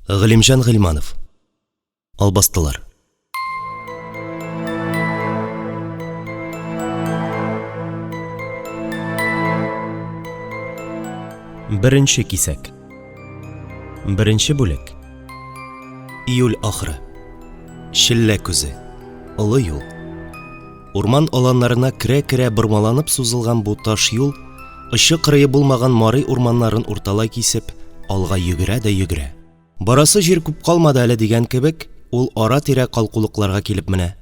Галимҗан Гыйльманов. Албастылар. Беренче кисәк. Беренче бүлек. Июль ахыры. Челлә күзе. Олы юл. Урман аланнарына керә-керә бормаланып сузылган бу таш юл, очы-кырые булмаган мари урманнарын урталай кисеп, алга йөгерә дә йөгерә. Барасы җир күп калмады әле дигән кебек, ул ара-тирә калкулыкларга килеп менә.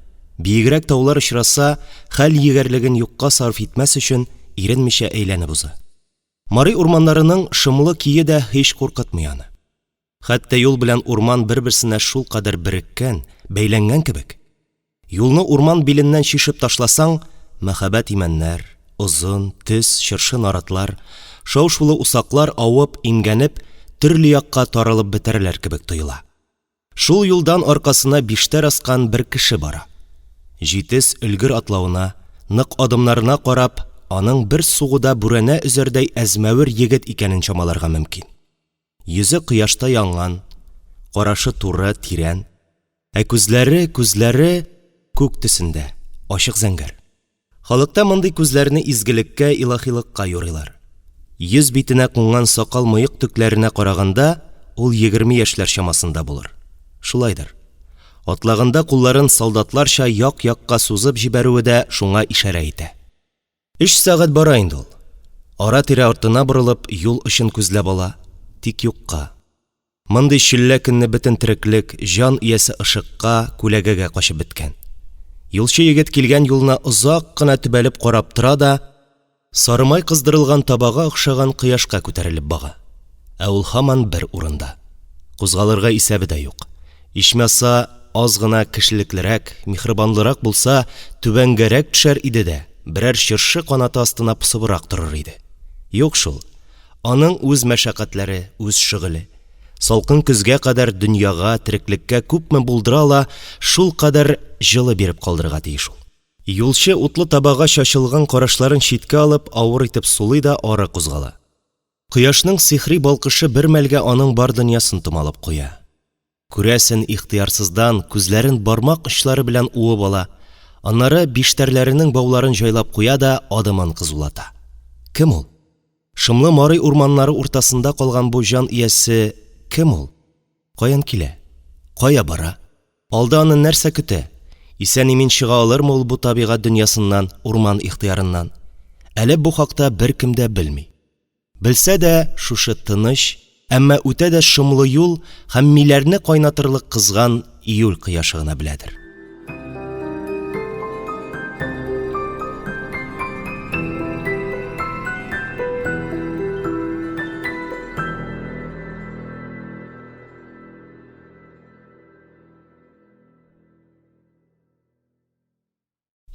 Биегрәк таулар очраса, хәл-егәрлеген юкка сарыф итмәс өчен, иренмичә әйләнеп уза. Мари урманнарының шомлы кие дә һич куркытмый аны. Хәтта юл белән урман бер-берсенә шулкадәр береккән, бәйләнгән кебек. Юлны урман биленнән чишеп ташласаң, мәһабәт имәннәр, озын, төз чыршы-наратлар, шау-шулы усаклар авып, имгәнеп, төрле якка таралып бетәрләр кебек тоела. Шул юлдан аркасына биштәр аскан бер кеше бара. Җитез, өлгер атлавына, нык адымнарына карап, аның бер сугуда бүрәнә өзәрдәй әзмәвер егет икәнен чамаларга мөмкин. Йөзе кояшта янган, карашы туры, тирән. Ә күзләре, күзләре күк төсендә, ачык зәңгәр. Халыкта мондый күзләрне изгелеккә, илаһилыкка юрыйлар. Йөз битенә кунган сакал-мыек төкләренә караганда, ул 20 яшьләр чамасында булыр. Шулайдыр. Атлаганда кулларын солдатларча як-якка сузып җибәрүе дә шуңа ишарә итә. Өч сәгать бара инде ул. Ара-тирә артына борылып, юл очын күзләп ала, тик юкка. Мондый челлә көнне бөтен тереклек, җан иясе ышыкка, күләгәгә качып беткән. Юлчы егет килгән юлына озак кына төбәлеп карап тора да, сарымай кыздырылган табага охшаган кояшка күтәрелеп бага. Ә ул һаман бер урында. Кузгалырга исәбе дә юк. Ичмаса, аз гына кешелеклерәк, миһербанлырак булса, түбәнгәрәк төшәр иде дә, берәр чыршы канаты астына посыбрак торыр иде. Юк шул. Аның үз мәшәкатьләре, үз шөгыле. Салкын көзгә кадәр дөньяга, тереклеккә күпме булдыра ала, шулкадәр җылы биреп калдырырга тиеш ул. Юлчы утлы табага чачылган карашларын читкә алып, авыр итеп сулый да ары кузгала. Кояшның сихри балкышы бер мәлгә аның бар дөньясын томалап куя. Күрәсен, ихтыярсыздан, күзләрен бармак очлары белән уып ала, аннары биштәрләренең бауларын җайлап куя да адымын кызулата. Кем ул? Шомлы Марый урманнары уртасында калган бу җан иясе кем ул? Каян килә? Кая бара? Алда аны нәрсә көтә? Исән-имин чыга алырмы ул бу табигать дөньясыннан, урман ихтыярыннан? Әле бу хакта беркем дә белми. Белсә дә, шушы тыныч, әмма үтә дә шомлы юл һәм миләрне кайнатырлык кызган июль кояшы гына беләдер.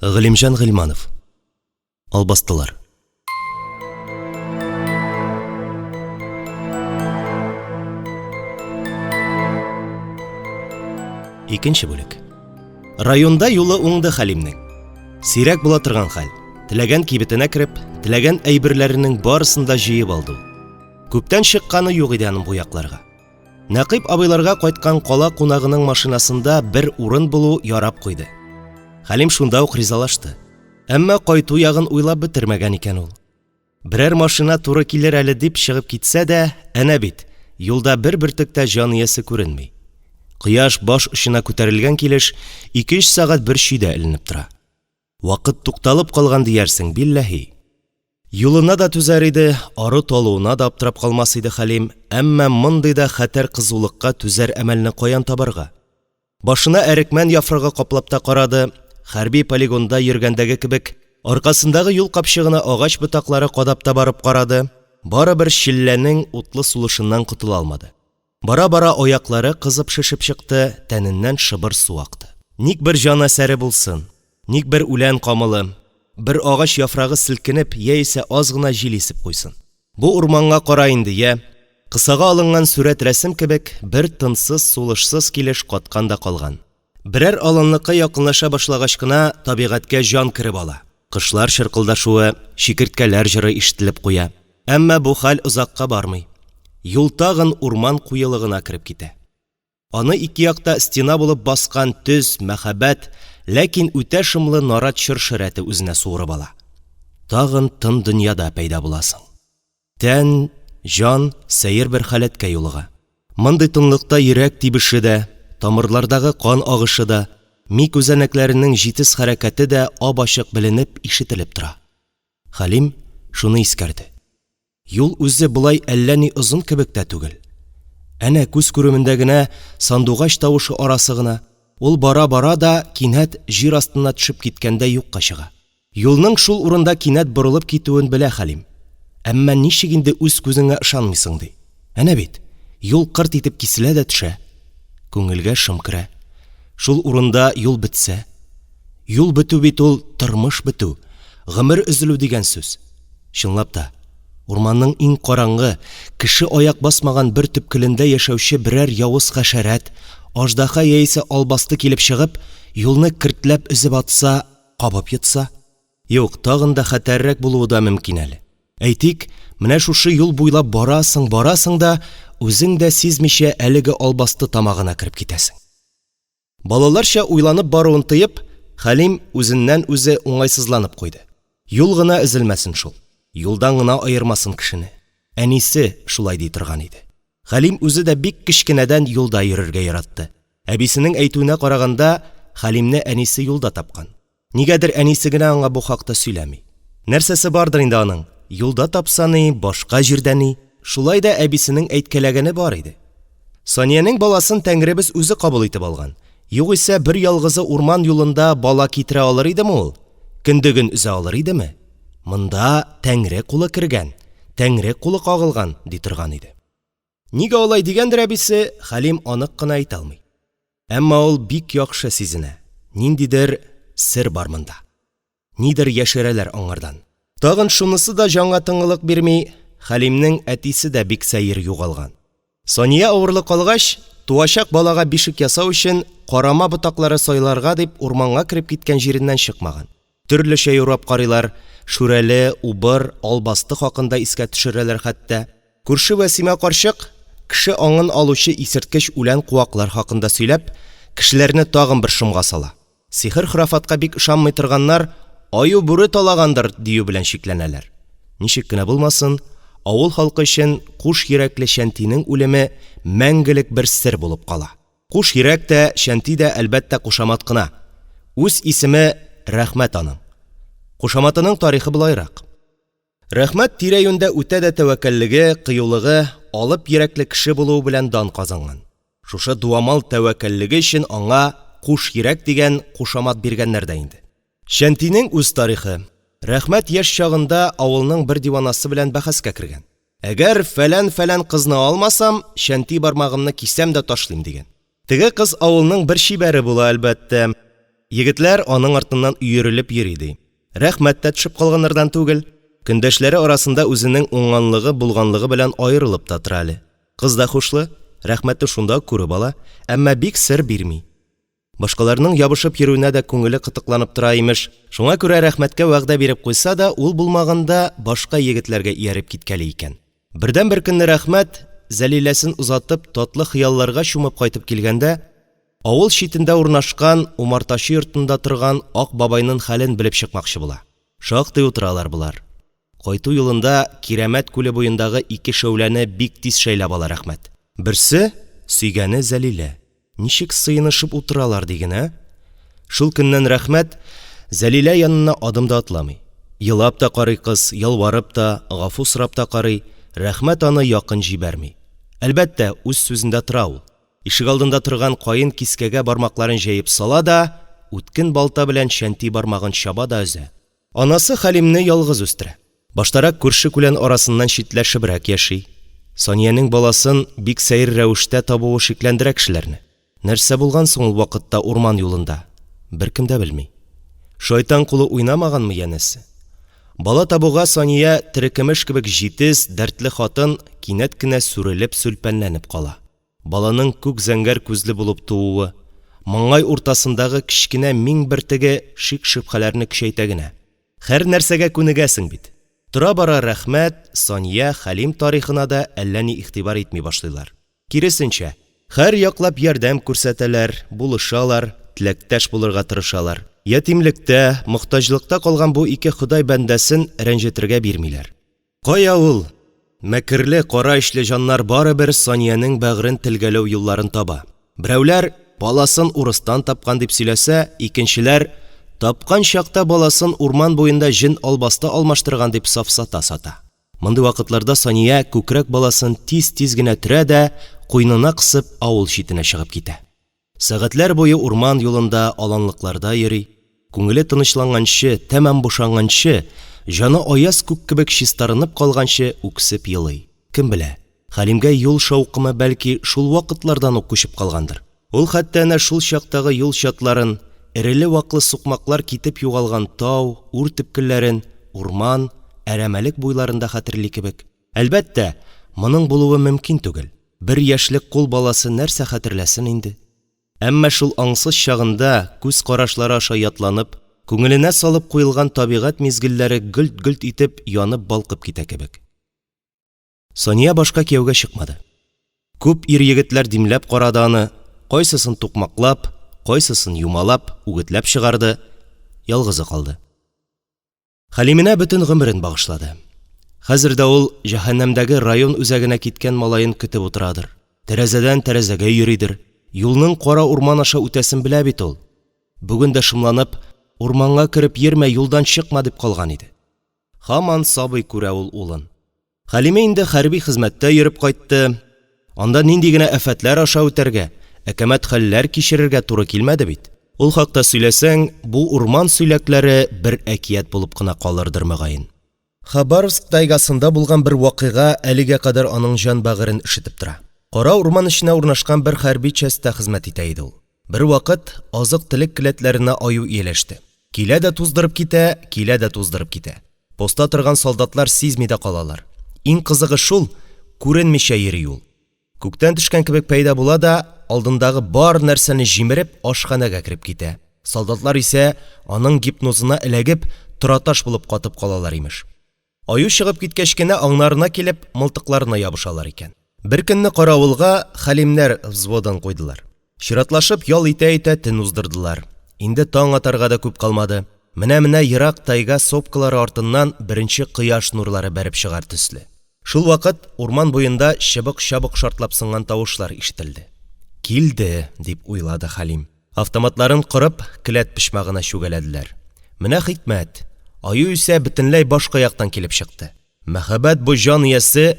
Галимҗан Гыйльманов. Албастылар. Икенче бүлек. Районда юлы уңды Хәлимнең. Сирәк була торган хәл. Теләгән кибетенә кереп, теләгән әйберләренең барысын да җыеп алды ул. Күптән чыкканы юк иде аның бу якларга. Нәкыйп абыйларга кайткан кала кунагының машинасында бер урын булу ярап куйды. Хәлим шунда ук ризалашты. Әмма кайту ягын уйлап бетермәгән икән ул. Берәр машина туры килер әле дип чыгып китсә дә, әнә бит, юлда бер бөртек тә җан иясе күренми. Кояш баш очына күтәрелгән килеш ике-өч сәгать бер чөйдә эленеп тора. Вакыт тукталып калган диярсең, билләһи. Юлына да түзәр иде, ару-талуына да аптырап калмас иде Хәлим, әмма мондый да хәтәр кызулыкка түзәр әмәлне каян табарга? Башына әрекмән яфрагы каплап та карады, хәрби полигонда йөргәндәге кебек, аркасындагы юл капчыгына агач ботаклары кадап та барып карады, барыбер челләнең утлы сулышыннан котыла алмады. Бара-бара аяклары кызып шешеп чыкты, тәненнән шыбыр су акты. Ник бер җан әсәре булсын, ник бер үлән камылы, бер агач яфрагы селкенеп яисә аз гына җил исеп куйсын. Бу урманга кара инде, йә! Кысага алынган сурәт-рәсем кебек, бер тынсыз-сулышсыз килеш каткан да калган. Берәр аланлыкка якынлаша башлагач кына табигатькә җан кереп ала. Кошлар чыркылдашуы, чикерткәләр җыры ишетелеп куя. Әмма бу хәл озакка бармый. Юл тагын урман куелыгына кереп китә. Аны ике якта стена булып баскан төз, мәһабәт, ләкин үтә шомлы нарат-чыршы рәте үзенә суырып ала. Тагын тын дөньяда пәйда буласың. Тән, җан сәер бер халәткә юлыга. Мондый тынлыкта йөрәк тибеше дә, тамырлардагы кан агышы да, ми күзәнәкләренең җитез хәрәкәте дә ап-ачык беленеп, ишетелеп тора. Хәлим шуны искәрде. Юл үзе болай әллә ни озын кебек тә түгел. Әнә күз күремендә генә сандугач тавышы арасы гына, ул бара-бара да кинәт җир астына төшеп киткәндәй юкка чыга. Юлның шул урында кинәт борылып китүен белә Хәлим. Әмма ничек инде үз күзеңә ышанмыйсың ди. Әнә бит, юл кырт итеп киселә дә төшә. Күңелгә шом керә. Шул урында юл бетсә? Юл бетү бит ул тормыш бетү, гомер өзелү дигән сүз. Чынлап та, урманның иң караңгы, кеше аяк басмаган бер төпкелендә яшәүче берәр явыз хәшәрәт, аждаһа яисә албасты килеп чыгып, юлны кертләп өзеп атса, кабып йотса? Юк, тагын да хәтәррәк булуы да мөмкин әле. Әйтик, менә шушы юл буйлап барасың, барасың да, үзең дә сизмичә әлеге албасты тамагына кереп китәсең. Балаларча уйланып баруын тоеп, Хәлим үзеннән-үзе уңайсызланып куйды. Юл гына өзелмәсен шул. Юлдан гына аермасын кешене. Әнисе шулай ди торган иде. Хәлим үзе дә бик кечкенәдән юлда йөрергә яратты. Әбисенең әйтүенә караганда, Хәлимне әнисе юлда тапкан. Нигәдер әнисе генә аңа бу хакта сөйләми. Нәрсәсе бардыр инде аның, юлда тапса ни, башка җирдә ни. Шулай да әбисенең әйткәләгәне бар иде. Саниянең баласын Тәңребез үзе кабул итеп алган. Югыйсә бер ялгызы урман юлында бала китерә алыр идеме ул? Кендеген өзә алыр идеме? Монда Тәңре кулы кергән, Тәңре кулы кагылган, ди торган иде. Нигә алай дигәндер әбисе, Хәлим анык кына әйтә алмый. Әмма ул бик яхшы сизенә, ниндидер сер бар монда. Нидер яшерәләр аңардан. Тагын шунысы да җанга тынгылык бирми, Хәлимнең әтисе дә бик сәер югалган. Сания авырлы калгач, туачак балага бишек ясау өчен карама ботаклары сайларга дип урманга кереп киткән җиреннән чыкмаган. Төрлечә юрап карыйлар, Шүрәле, Убыр, Албасты хакында искә төшерәләр хәтта. Күрше Вәсимә карчык, кеше аңын алучы исерткеч үлән-куаклар хакында сөйләп, кешеләрне тагын бер шомга сала. Сихер-хорафатка бик ышанмый торганнар, аю-бүре талагандыр, дию белән чикләнәләр. Ничек кенә булмасын, авыл халкы өчен куш йөрәкле Чәнтинең үлеме мәңгелек бер сер булып кала. Куш йөрәк тә, Чәнти дә, әлбәттә, кушамат кына. Үз исеме Рәхмәт аның. Кушаматының тарихы болайрак. Рәхмәт тирә-юньдә үтә дә тәвәккәллеге, кыюлыгы, алып йөрәкле кеше булуы белән дан казанган. Шушы дуамал тәвәккәллеге өчен аңа Куш йөрәк дигән кушамат биргәннәр дә инде. Чәнтинең үз тарихы. Рәхмәт яшь чагында авылның бер диванасы белән бәхәскә кергән. Әгәр фәлән-фәлән кызны алмасам, чәнти бармагымны кисәм дә ташлыйм, дигән. Теге кыз авылның бер чибәре була, әлбәттә. Егетләр аның артыннан өерелеп йөри, ди. Рәхмәт тә төшеп калганнардан түгел. Көндәшләре арасында үзенең уңганлыгы-булганлыгы белән аерылып та тора әле. Кыз да хушлы, Рәхмәтне шунда ук күреп ала, әмма бик сер бирми. Башкаларның ябышып йөрүенә дә күңеле кытыкланып тора, имеш. Шуңа күрә Рәхмәткә вәгъдә биреп куйса да, ул булмаганда, башка егетләргә ияреп киткәли икән. Бердәнбер көнне Рәхмәт, Зәлиләсен озатып, татлы хыялларга чумып кайтып килгәндә, авыл читендә урнашкан умартачы йортында торган Ак бабайнын хәлен белеп чыкмакчы була. Шактый утыралар болар. Кайту юлында Кирәмәт күле буендагы ике шәүләне бик тиз шәйләп ала Рәхмәт. Берсе, сөйгәне Зәлилә. Ничек сыенышып утыралар диген, ә? Шул көннән Рәхмәт Зәлилә янына адым да атламый. Елап та карый кыз, ялварып та, гафу сорап та карый, Рәхмәт аны якын җибәрми. Әлбәттә, үз сүзендә тора ул. Ишегалдында торган каен кискәгә бармакларын җәеп сала да, үткен балта белән чәнти бармагын чаба да өзә. Анасы Хәлимне ялгыз үстерә. Баштарак күрше-күлән арасыннан читләшебрәк яши. Саниянең баласын бик сәер рәвештә табуы шикләндерә кешеләрне. Нәрсә булган соң ул вакытта урман юлында? Беркем дә белми. Шайтан кулы уйнамаганмы, янәсе. Бала табуга Сания, терекөмеш кебек җитез, дәртле хатын, кинәт кенә сүрелеп-сүлпәнләнеп кала. Баланың күк-зәңгәр күзле булып тууы, маңгай уртасындагы кечкенә миң бөртеге шик-шөбһәләрне көчәйтә генә. Һәр нәрсәгә күнегәсең бит. Тора-бара Рәхмәт, Сания, Хәлим тарихына да әллә ни игътибар итми башлыйлар. Киресенчә. Һәрьяклап ярдәм күрсәтәләр, булышалар, теләктәш булырга тырышалар. Ятимлектә, мохтаҗлыкта калган бу ике Ходай бәндәсен рәнҗетергә бирмиләр. Кая ул! Мәкерле, кара эчле җаннар барыбер Саниянең бәгырен телгәләү юлларын таба. Берәүләр, баласын урыстан тапкан, дип сөйләсә, икенчеләр, тапкан чакта баласын урман буенда җен-албасты алмаштырган, дип сафсата сата. Мондый вакытларда Сания күкрәк баласын тиз-тиз генә төрә дә, куенына кысып, авыл читенә чыгып китә. Сәгатьләр буе урман юлында, аланлыкларда йөри, күңеле тынычланганчы, тәмам бушанганчы, җаны аяз күк кебек чистарынып калганчы үксеп елый. Кем белә, Хәлимгә юл шаукымы, бәлки, шул вакытлардан ук күчеп калгандыр. Ул хәтта әнә шул чактагы юл чатларын, эреле-ваклы сукмаклар китеп югалган тау, үр төпкелләрен, урман, әрәмәлек буйларын да хәтерли кебек. Әлбәттә, моның булуы мөмкин түгел. Бер яшьлек кул баласы нәрсә хәтерләсен инде? Әмма шул аңсыз чагында күз карашлары аша ятланып, күңеленә салып куелган табигать мизгелләре гөлт-гөлт итеп янып-балкып китә кебек. Сания башка кияүгә чыкмады. Күп ир-егетләр димләп карады аны, кайсысын тукмаклап, кайсысын юмалап, үгетләп чыгарды, ялгызы калды. Хәлименә бөтен гомерен багышлады. Хәзер дә ул җәһәннәмдәге район үзәгенә киткән малаен көтеп утырадыр. Тәрәзәдән тәрәзәгә йөридер. Юлның кара урман аша үтәсен белә бит ул. Бүген дә шомланып, урманга кереп йөрмә, юлдан чыкма, дип калган иде. Һаман сабый күрә ул улын. Хәлиме инде хәрби хезмәттә йөреп кайтты. Анда нинди генә афәтләр аша үтәргә, әкәмәт хәлләр кичерергә туры килмәде бит. Ул хакта сөйләсәң, бу урман сөйләкләре бер әкият булып кына калырдыр, мөгаен. Хабаровск тайгасында булган бер вакыйга әлегә кадәр аның җан-бәгырен өшетеп тора. Кара урман эченә урнашкан бер хәрби частьта хезмәт итә иде ул. Бервакыт азык-төлек келәтләренә аю ияләште. Килә дә туздырып китә, килә дә туздырып китә. Поста торган солдатлар сизми дә калалар. Иң кызыгы шул, күренмичә йөри ул. Күктән төшкән кебек пәйда була да, алдындагы бар нәрсәне җимереп, ашханәгә кереп китә. Солдатлар исә, аның гипнозына эләгеп, тораташ булып катып калалар, имеш. Аю чыгып киткәч кенә аңнарына килеп, мылтыкларына ябышалар икән. Беркөнне каравылга Хәлимнәр взводын куйдылар. Чиратлашып ял итә-итә төн уздырдылар. Инде таң атарга да күп калмады. Менә-менә ерак тайга сопкалары артыннан беренче кояш нурлары бәреп чыгар төсле. Шулвакыт урман буенда чыбык-чабык шартлап сынган тавышлар ишетелде. Килде, дип уйлады Хәлим. Автоматларын корып, келәт почмагына чүгәләделәр. Менә хикмәт! Аю исә бөтенләй башка яктан килеп чыкты. Мәһабәт бу җан иясе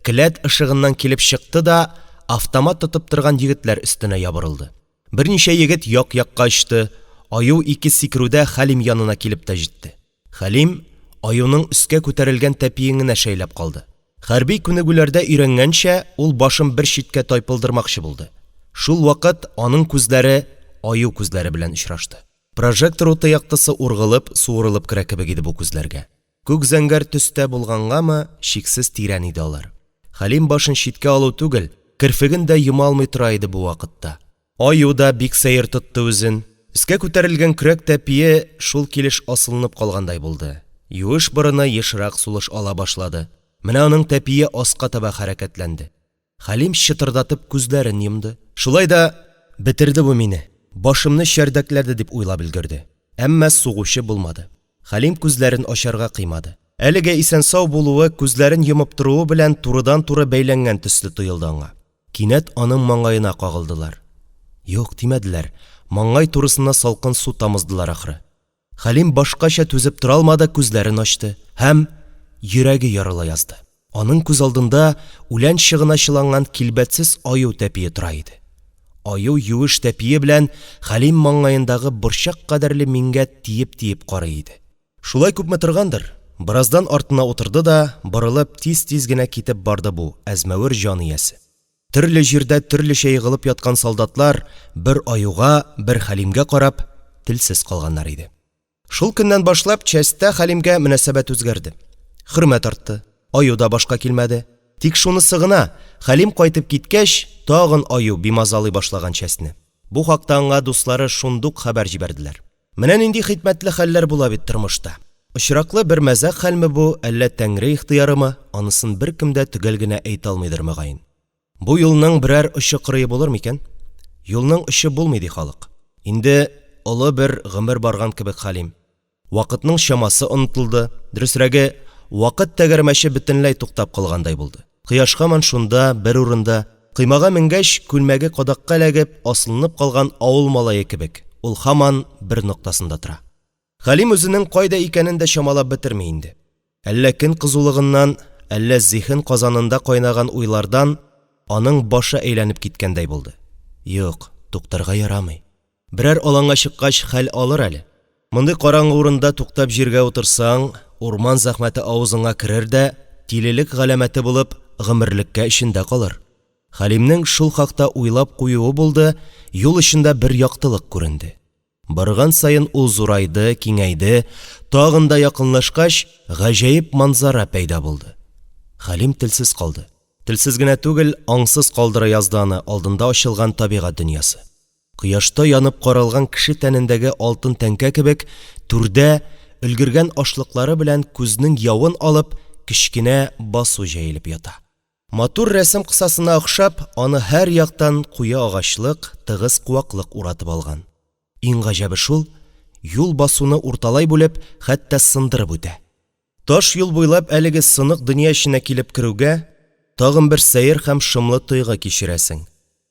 келәт ышыгыннан килеп чыкты да автомат тотып торган егетләр өстенә ябырылды. Берничә егет як-якка очты, аю ике сикерүдә Хәлим янына килеп тә җитте. Хәлим аюның өскә күтәрелгән тәпиен генә шәйләп калды. Хәрби күнегүләрдә өйрәнгәнчә, ул башын бер читкә тайпылдырмакчы булды. Шул вакыт аның күзләре аю күзләре белән очрашты. Прожектор уты яктысы ургылып, суырылып керә кебек иде бу күзләргә. Күк-зәңгәр төстә булгангамы, чиксез тирән иде алар. Хәлим башын читкә алу түгел, керфеген дә йома алмый тора иде бу вакытта. Аю да бик сәер тотты үзен. Өскә күтәрелгән көрәк тәпие шул килеш асылынып калгандай булды. Юеш борыны ешрак сулыш ала башлады. Менә аның тәпие аска таба хәрәкәтләнде. Хәлим чытырдатып күзләрен йомды. Шулай да, бетерде бу мине, башымны чәрдәкләде дип уйлап өлгерде. Әмма сугучы булмады. Хәлим күзләрен ачарга кыймады. Әлегә исән-сау булуы күзләрен йомып торуы белән турыдан-туры бәйләнгән төсле тоелды аңа. Кинәт аның маңгаена кагылдылар. Юк, тимәделәр, маңгай турысына салкын су тамыздылар ахры. Хәлим башкача түзеп тора алмады, күзләрен ачты һәм. Йөрәге ярыла язды. Аның күз алдында үлән чыгына чыланган килбәтсез аю тәпие тора иде. Аю юеш тәпие белән Хәлим маңгаендагы борчак кадәрле миңгә тиеп-тиеп карый иде. Шулай күпме торгандыр, бераздан артына утырды да, борылып, тиз-тиз генә китеп барды бу әзмәвер җан иясе. Төрле җирдә төрлечә егылып яткан солдатлар бер аюга, бер Хәлимгә карап, телсез калганнар иде. Шул көннән башлап частьтә Хәлимгә мөнәсәбәт үзгәрде. Хөрмәт артты. Аю да башка килмәде. Тик шунысы гына, Хәлим кайтып киткәч, тагын аю бимазалый башлаган частьне. Бу хакта аңа дуслары шундук хәбәр җибәрделәр. Менә нинди хикмәтле хәлләр була бит тормышта. Очраклы бер мәзәк хәлме бу, әллә Тәңре ихтыярымы, анысын беркем дә төгәл генә әйтә алмыйдыр, мөгаен. Бу юлның берәр очы-кырые булыр микән? Юлның очы булмый ди халык. Инде олы бер гомер барган кебек Хәлим. Вакытның чамасы онытылды, дөресрәге, вакыт тәгәрмәче бөтенләй туктап калгандай булды. Кояш һаман шунда, бер урында, коймага менгәч, күлмәге кадакка эләгеп, асылынып калган авыл малае кебек, ул һаман бер ноктасында тора. Хәлим үзенең кайда икәнен дә чамалап бетерми инде. Әллә көн кызулыгыннан, әллә зиһен казанында кайнаган уйлардан аның башы әйләнеп киткәндәй булды. Юк, туктарга ярамый. Берәр аланга чыккач хәл алыр әле. Мондый караңгы урында туктап җиргә утырсаң, урман зәхмәте авызыңа керер дә, тилелек галәмәте булып, гомерлеккә эчендә калыр. Хәлимнең шул хакта уйлап куюы булды, юл очында бер яктылык күренде. Барган саен ул зурайды, киңәйде, тагын да якынлашкач, гаҗәеп манзара пәйда булды. Хәлим телсез калды. Телсез генә түгел, аңсыз калдыра язды аны алдында ачылган табигать дөньясы. Кояшта янып каралган кеше тәнендәге алтын тәңкә кебек, түрдә, өлгергән ашлыклары белән күзнең явын алып, кечкенә басу җәелеп ята. Матур рәсем кысасына охшап, аны һәр яктан куе агачлык, тыгыз куаклык уратып алган. Иң гаҗәбе шул, юл басуны урталай бүлеп, хәтта сындырып үтә. Таш юл буйлап әлеге сынык дөнья эченә килеп керүгә, тагын бер сәер һәм шомлы тойгы кичерәсең.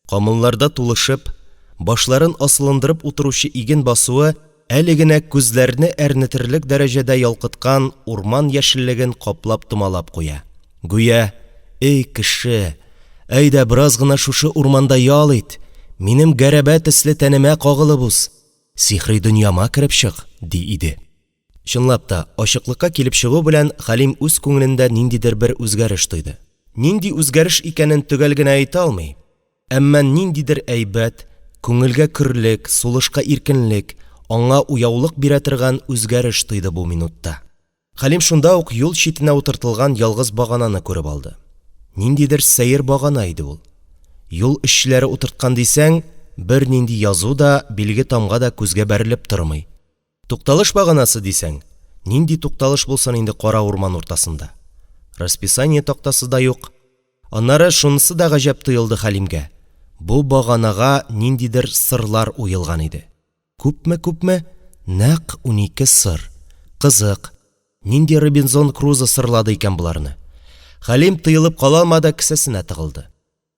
Камылларда тулышып, башларын асылындырып утыручы иген басуы әле генә күзләрне әрнетерлек дәрәҗәдә ялкыткан урман яшеллеген каплап-томалап куя. Гүя, Эй, кеше, әйдә бераз гына шушы урманда ял ит, минем гәрәбә төсле тәнемә кагылып уз, сихри дөньяма кереп чык, ди иде. Чынлап та, ачыклыкка килеп чыгу белән Хәлим үз күңелендә ниндидер бер үзгәреш тойды. Нинди үзгәреш икәнен төгәл генә әйтә алмый, әмма ниндидер әйбәт, күңелгә көрлек, сулышка иркенлек, аңа уяулык бирә торган үзгәреш тойды бу минутта. Хәлим шунда ук юл читенә утыртылган ялгыз багананы күреп алды. Ниндидер сәер багана иде ул. Юл эшчеләре утырткан дисәң, бернинди язу да, билге-тамга да күзгә бәрелеп тормый. Тукталыш баганасы дисәң, нинди тукталыш булсын инде кара урман уртасында? Расписание тактасы да юк. Аннары шунысы да гаҗәп тоелды Хәлимгә, бу баганага ниндидер сырлар уелган иде. Күпме, күпме? Нәкъ 12 сыр. Кызык, нинди Робинзон Крузо сырлады икән боларны? Хәлим тыелып кала алмады, кесәсенә тыгылды.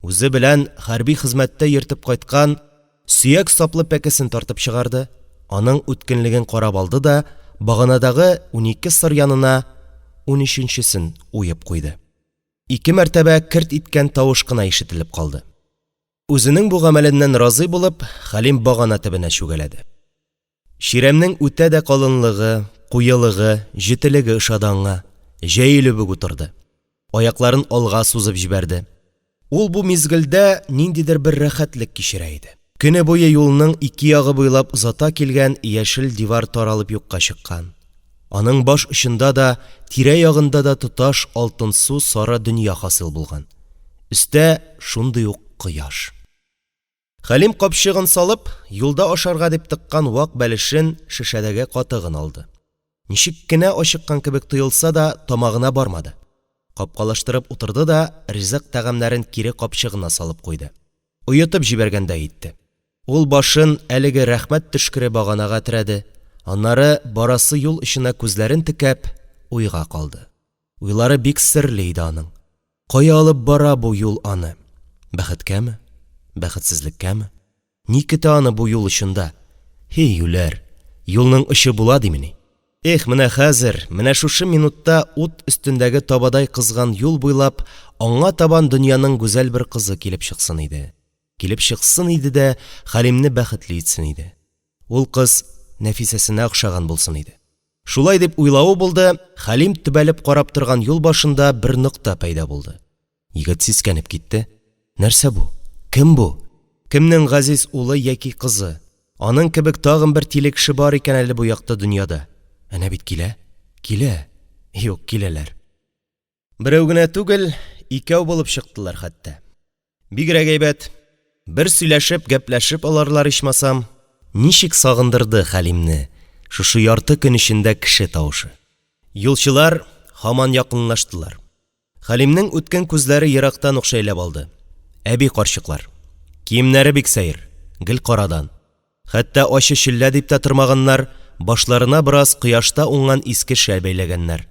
Үзе белән хәрби хезмәттә йөртеп кайткан сөяк саплы пәкесен тартып чыгарды, аның үткенлеген карап алды да баганадагы 12 сыр янына унөченчесен уеп куйды. Ике мәртәбә керт иткән тавыш кына ишетелеп калды. Үзенең бу гамәленнән разый булып, Хәлим багана төбенә чүгәләде. Чирәмнең үтә дә калынлыгы, куелыгы, җетелеге ошады аңа, җәелеп үк утырды. Аякларын алга сузып җибәрде. Ул бу мизгелдә ниндидер бер рәхәтлек кичерә иде. Көне буе юлның ике ягы буйлап озата килгән яшел дивар таралып юкка чыккан. Аның баш очында да, тирә-ягында да тоташ алтынсу сары дөнья хасил булган. Өстә шундый ук кояш. Хәлим капчыгын салып, юлда ашарга дип тыккан вак бәлешен, шешәдәге катыгын алды. Ничек кенә ачыккан кебек тоелса да, тамагына бармады. Капкалаштырып утырды да ризык тәгамнәрен кире капчыгына салып куйды. Оетып җибәргәндәй итте. Ул башын әлеге рәхмәт төшкере баганага терәде, аннары, барасы юл очына күзләрен текәп, уйга калды. Уйлары бик серле иде аның. Кая алып бара бу юл аны? Бәхеткәме? Бәхетсезлеккәме? Ни көтә аны бу юл очында? Һи, юләр, юлның очы була димени? Эх, менә хәзер, менә шушы минутта ут өстендәге табадай кызган юл буйлап аңа табан дөньяның гүзәл бер кызы килеп чыксын иде. Килеп чыксын иде дә Хәлимне бәхетле итсен иде. Ул кыз Нәфисәсенә охшаган булсын иде. Шулай дип уйлавы булды, Хәлим төбәлеп карап торган юл башында бер нокта пәйда булды. Егет сискәнеп китте. Нәрсә бу? Кем бу? Кемнең газиз улы яки кызы? Аның кебек тагын бер тиле кеше бар икән әле бу якты дөньяда. Әнә бит килә. Килә. Юк, киләләр. Берәү генә түгел, икәү булып чыктылар хәтта. Бигрәк әйбәт. Бер сөйләшеп, гәпләшеп алырлар ичмасам. Ничек сагындырды Хәлимне шушы ярты көн эчендә кеше тавышы. Юлчылар һаман якынлаштылар. Хәлимнең үткен күзләре ерактан ук шәйләп алды. Әби карчыклар. Киемнәре бик сәер. Гел карадан. Хәтта ачы челлә дип тә тормаганнар, башларына бераз кояшта уңган иске шәл бәйләгәннәр.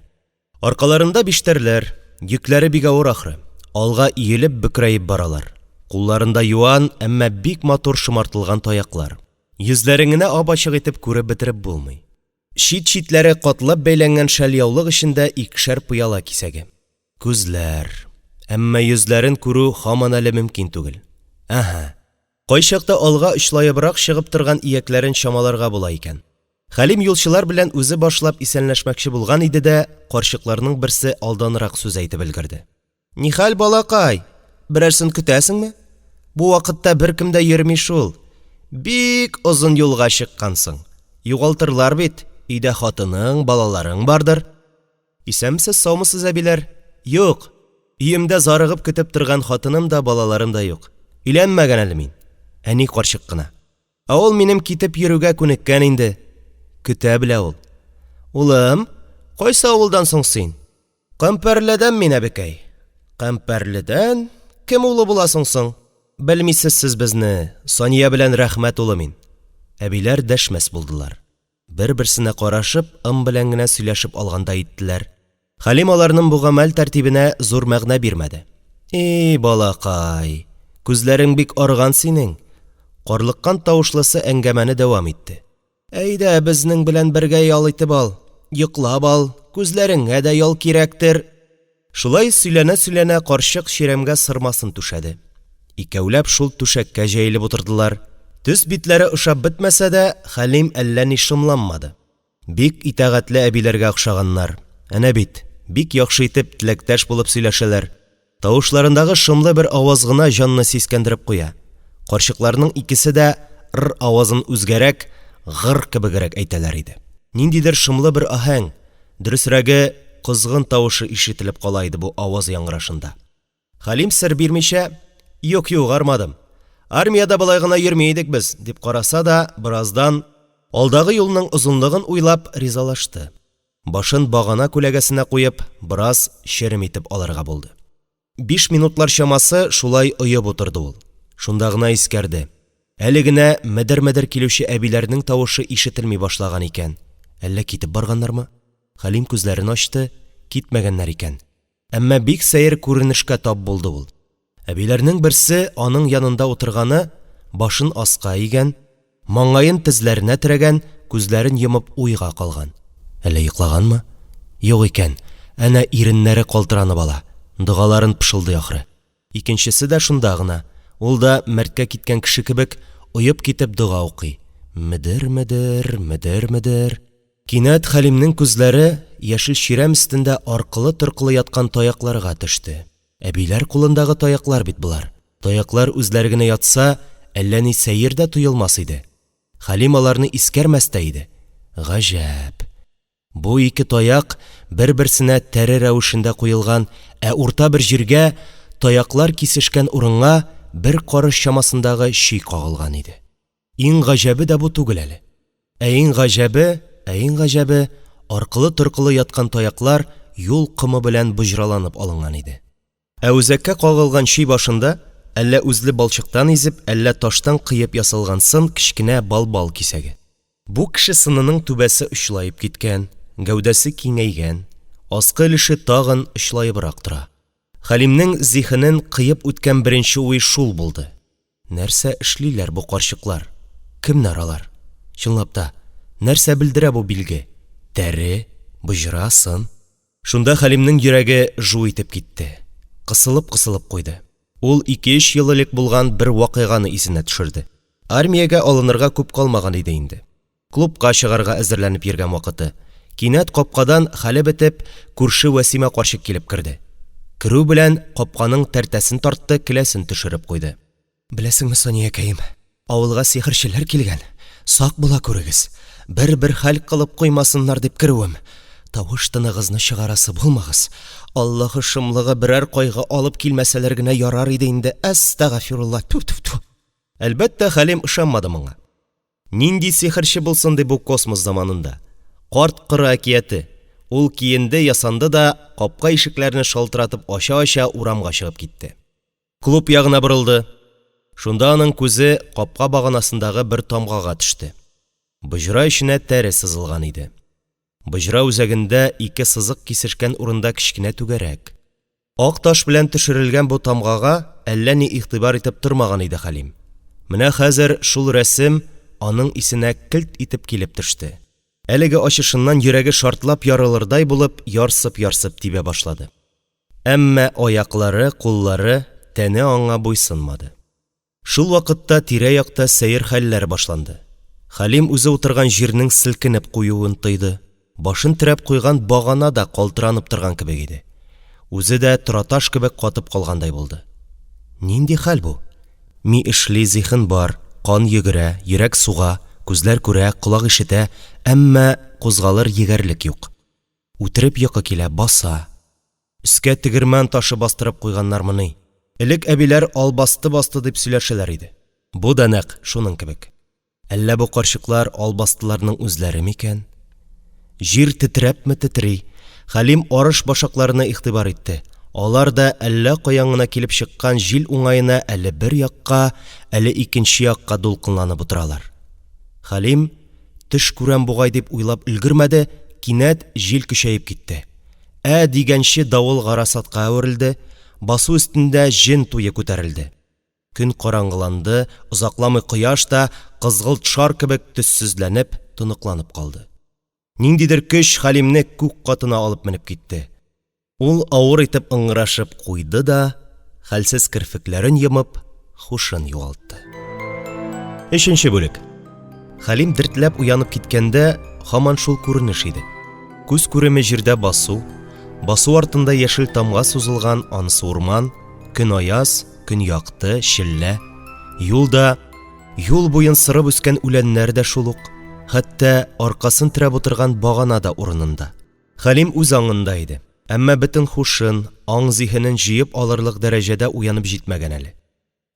Аркаларында биштәрләр, йөкләре бик авыр ахры, алга иелеп, бөкрәеп баралар. Кулларында юан, әмма бик матур шомартылган таяклар. Йөзләрен генә ап-ачык итеп күреп бетереп булмый. Чит-читләре катлап бәйләнгән шәльяулык эчендә икешәр пыяла кисәге. Күзләр. Әмма йөзләрен күрү һаман әле мөмкин түгел. Әһә. Кайчакта алга очлаебрак чыгып торган иякләрен чамаларга була икән. Хәлим юлчылар белән үзе башлап исәнләшмәкче булган иде дә, карчыкларның берсе алданрак сүз әйтеп өлгерде. Нихәл, балакай, берәрсен көтәсеңме? Бу вакытта беркем дә йөрми шул. Бик озын юлга чыккансың. Югалтырлар бит, өйдә хатының, балаларың бардыр. Исәнмесез, саумысыз, әбиләр. Юк, өемдә зарыгып көтеп торган хатыным да, балаларым да юк. Өйләнмәгән әле мин. Әни карчык кына. Ә ул минем китеп йөрүгә күнеккән инде. Көтә белә ул. Улым, кайсы авылдан соң син? Кампәрледән мин, әбекәй. Кампәрледән? Кем улы буласың соң? Белмисез сез безне, Сания белән Рәхмәт улы мин. Әбиләр дәшмәс булдылар. Бер-берсенә карашып, ым белән генә сөйләшеп алгандай иттеләр. Хәлим аларның бу гамәл тәртибенә зур мәгънә бирмәде. И, балакай, күзләрең бик арыган синең. Карлыккан тавышлысы әңгәмәне дәвам итте. Әйдә, безнең белән бергә ял итеп ал, йоклап ал, күзләреңә дә ял кирәктер. Шулай сөйләнә-сөйләнә карчык чирәмгә сырмасын түшәде. Икәүләп шул түшәккә җәелеп утырдылар. Төс-битләре ошап бетмәсә дә, Хәлим әллә ни шомланмады. Бик итагатьле әбиләргә охшаганнар. Әнә бит, бик яхшы итеп, теләктәш булып сөйләшәләр. Тавышларындагы шомлы бер аваз гына җанны сискәндереп куя. Карчыкларның икесе дә р авазын үзгәрәк, гыр кебегрәк әйтәләр иде. Ниндидер шомлы бер аһәң, дөресрәге, козгын тавышы ишетелеп кала иде бу аваз яңгырашында. Хәлим сер бирмичә, Юк-юк, армадым. Армиядә болай гына йөрми идек без, дип караса да, бераздан, алдагы юлның озынлыгын уйлап, ризалашты. Башын багана күләгәсенә куеп, бераз черем итеп алырга булды. Биш минутлар чамасы шулай оеп утырды ул. Шунда гына искәрде, әле генә медер-медер килүче әбиләрнең тавышы ишетелми башлаган икән. Әллә китеп барганнармы? Хәлим күзләрен ачты, китмәгәннәр икән. Әмма бик сәер күренешкә тап булды ул. Әбиләрнең берсе, аның янында утырганы, башын аска игән, маңгаен тезләренә терәгән, күзләрен йомып уйга калган. Әллә йоклаганмы? Юк икән, әнә иреннәре калтыранып ала, догаларын пышылдый ахры. Икенчесе дә шунда гына, ул да, мәрткә киткән кеше кебек, оеп китеп дога укый. Медер-медер, медер-медер. Кинәт Хәлимнең күзләре яшел чирәм өстендә аркылы-торкылы яткан таякларга төште. Әбиләр кулындагы таяклар бит болар. Таяклар үзләре генә ятса, әллә ни сәер дә тоелмас иде. Хәлим аларны искәрмәс тә иде. Гаҗәп! Бу ике таяк бер-берсенә тәре рәвешендә куелган, ә урта бер җиргә, таяклар кисешкән урынга, бер карыш чамасындагы чөй кагылган иде. Иң гаҗәбе дә бу түгел әле. Ә иң гаҗәбе, ә иң гаҗәбе, аркылы-торкылы яткан таяклар юл комы белән боҗраланып алынган иде. Ә үзәккә кагылган чөй башында, әллә үзле балчыктан изеп, әллә таштан кыеп ясалган сын, кечкенә балбал кисәге. Бу кеше сынының түбәсе очлаеп киткән, гәүдәсе киңәйгән, аскы өлеше тагын очлаебрак тора. Хәлимнең зиһенен кыеп үткән беренче уй шул булды, Нәрсә эшлиләр бу карчыклар? Кемнәр алар? Чынлап та, нәрсә белдерә бу билге? Тәре, боҗра, сын? Шунда Хәлимнең йөрәге жу итеп китте. Кысылып-кысылып куйды. Ул ике-өч ел элек булган бер вакыйганы исенә төшерде. Армиягә алынырга күп калмаган иде инде. Клубка чыгарга әзерләнеп йөргән вакыты. Кинәт капкадан, хәле бетеп, күрше Вәсимә карчык килеп керде. Керү белән, капканың тәртәсен тартты, келәсен төшереп куйды. Беләсеңме, Саниякәем, авылга сихерчеләр килгән. Сак була күрегез. Бер-бер хәл кылып куймасыннар дип керүем. Тавыш-тыныгызны чыгарасы булмагыз. Аллаһы шомлыгы берәр кайгы алып килмәсәләр генә ярар иде инде, әстәгафирулла, тфү-тфү-тфү. Әлбәттә, Хәлим ышанмады моңа. Нинди сихерче булсын ди бу космос заманында? Карт-коры әкияте. Ул киенде, ясанды да, капка-ишекләрне шалтыратып ача-ача урамга чыгып китте. Клуб ягына борылды. Шунда аның күзе капка баганасындагы бер тамгага төште. Боҗра эченә тәре сызылган иде. Боҗра үзәгендә ике сызык кисешкән урында кечкенә түгәрәк. Ак таш белән төшерелгән бу тамгага әллә ни игътибар итеп тормаган иде Хәлим. Менә хәзер шул рәсем аның исенә келт итеп килеп төште. Әлеге ачышыннан йөрәге шартлап ярылырдай булып ярсып-ярсып тибә башлады. Әмма аяклары, куллары, тәне аңа буйсынмады. Шул вакытта тирә-якта сәер хәлләр башланды. Хәлим үзе утырган җирнең селкенеп куюын тойды. Башын терәп куйган багана да калтыранып торган кебек иде. Үзе дә тораташ кебек катып калгандай булды. Нинди хәл бу? Ми эшли, зиһен бар, кан йөгерә, йөрәк суга, күзләр күрә, колак ишетә, әмма кузгалыр егәрлек юк. Үтереп йокы килә, баса. Өскә тегермән ташы бастырып куйганнармыни? Элек әбиләр албасты басты дип сөйләшәләр иде. Бу да нәкъ шуның кебек. Әллә бу карчыклар албастыларның үзләре микән? Җир тетрәпме тетри. Хәлим арыш башакларына игътибар итте. Алар да әллә каян гына килеп чыккан җил уңаена әле бер якка, әле икенче якка дулкынланып утыралар. Хәлим, төш күрәм бугай дип уйлап өлгермәде, кинәт җил көчәеп китте. Ә дигәнче давыл гарасатка әверелде, басу өстендә җен туе күтәрелде. Көн караңгыланды, озакламый кояш та, кызгылт шар кебек төссезләнеп, тоныкланып калды. Ниндидер көч Хәлимне күк катына алып менеп китте. Ул авыр итеп ыңгырашып куйды да, хәлсез керфекләрен йомып, хушын югалтты. Өченче бүлек. Хәлим дертләп уянып киткәндә, һаман шул күренеш иде. Күз күреме җирдә басу, басу артында яшел тамга сузылган, анысы урман, көн аяз, көн якты, челлә. Юл да, юл буен сырып үскән үләннәр дә шул ук, хәтта аркасын терәп утырган багана да урынында. Хәлим үз аңында иде, әмма бөтен хушын, аң-зиһенен җыеп алырлык дәрәҗәдә уянып җитмәгән әле.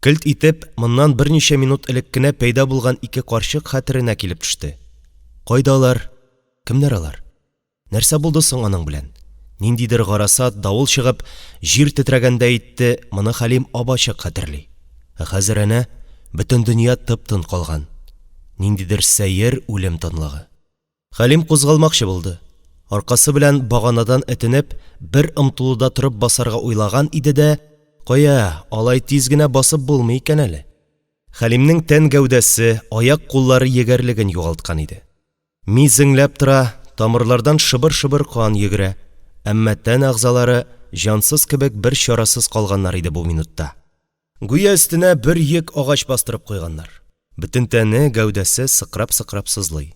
Келт итеп, моннан берничә минут элек кенә пәйда булган ике карчык хәтеренә килеп төште. Кайда алар? Кемнәр алар? Нәрсә булды соң аның белән? Ниндидер гарасат, давыл чыгып, җир тетрәгәндәй итте, моны Хәлим ап-ачык хәтерли. Ә хәзер әнә, бөтен дөнья тып-тын калган. Ниндидер сәер үлем тынлыгы. Хәлим кузгалмакчы булды. Аркасы белән баганадан этенеп, бер омтылуда торып басарга уйлаган иде дә, кая, алай тиз генә басып булмый икән әле. Хәлимнең тән-гәүдәсе, аяк-куллары егәрлеген югалткан иде. Ми зеңләп тора, тамырлардан шыбыр-шыбыр кан йөгерә, әмма тән әгъзалары җансыз кебек бер чарасыз калганнар иде бу минутта. Гүя өстенә бер йөк агач бастырып куйганнар. Бөтен тәне, гәүдәсе сыкрап-сыкрап сызлый.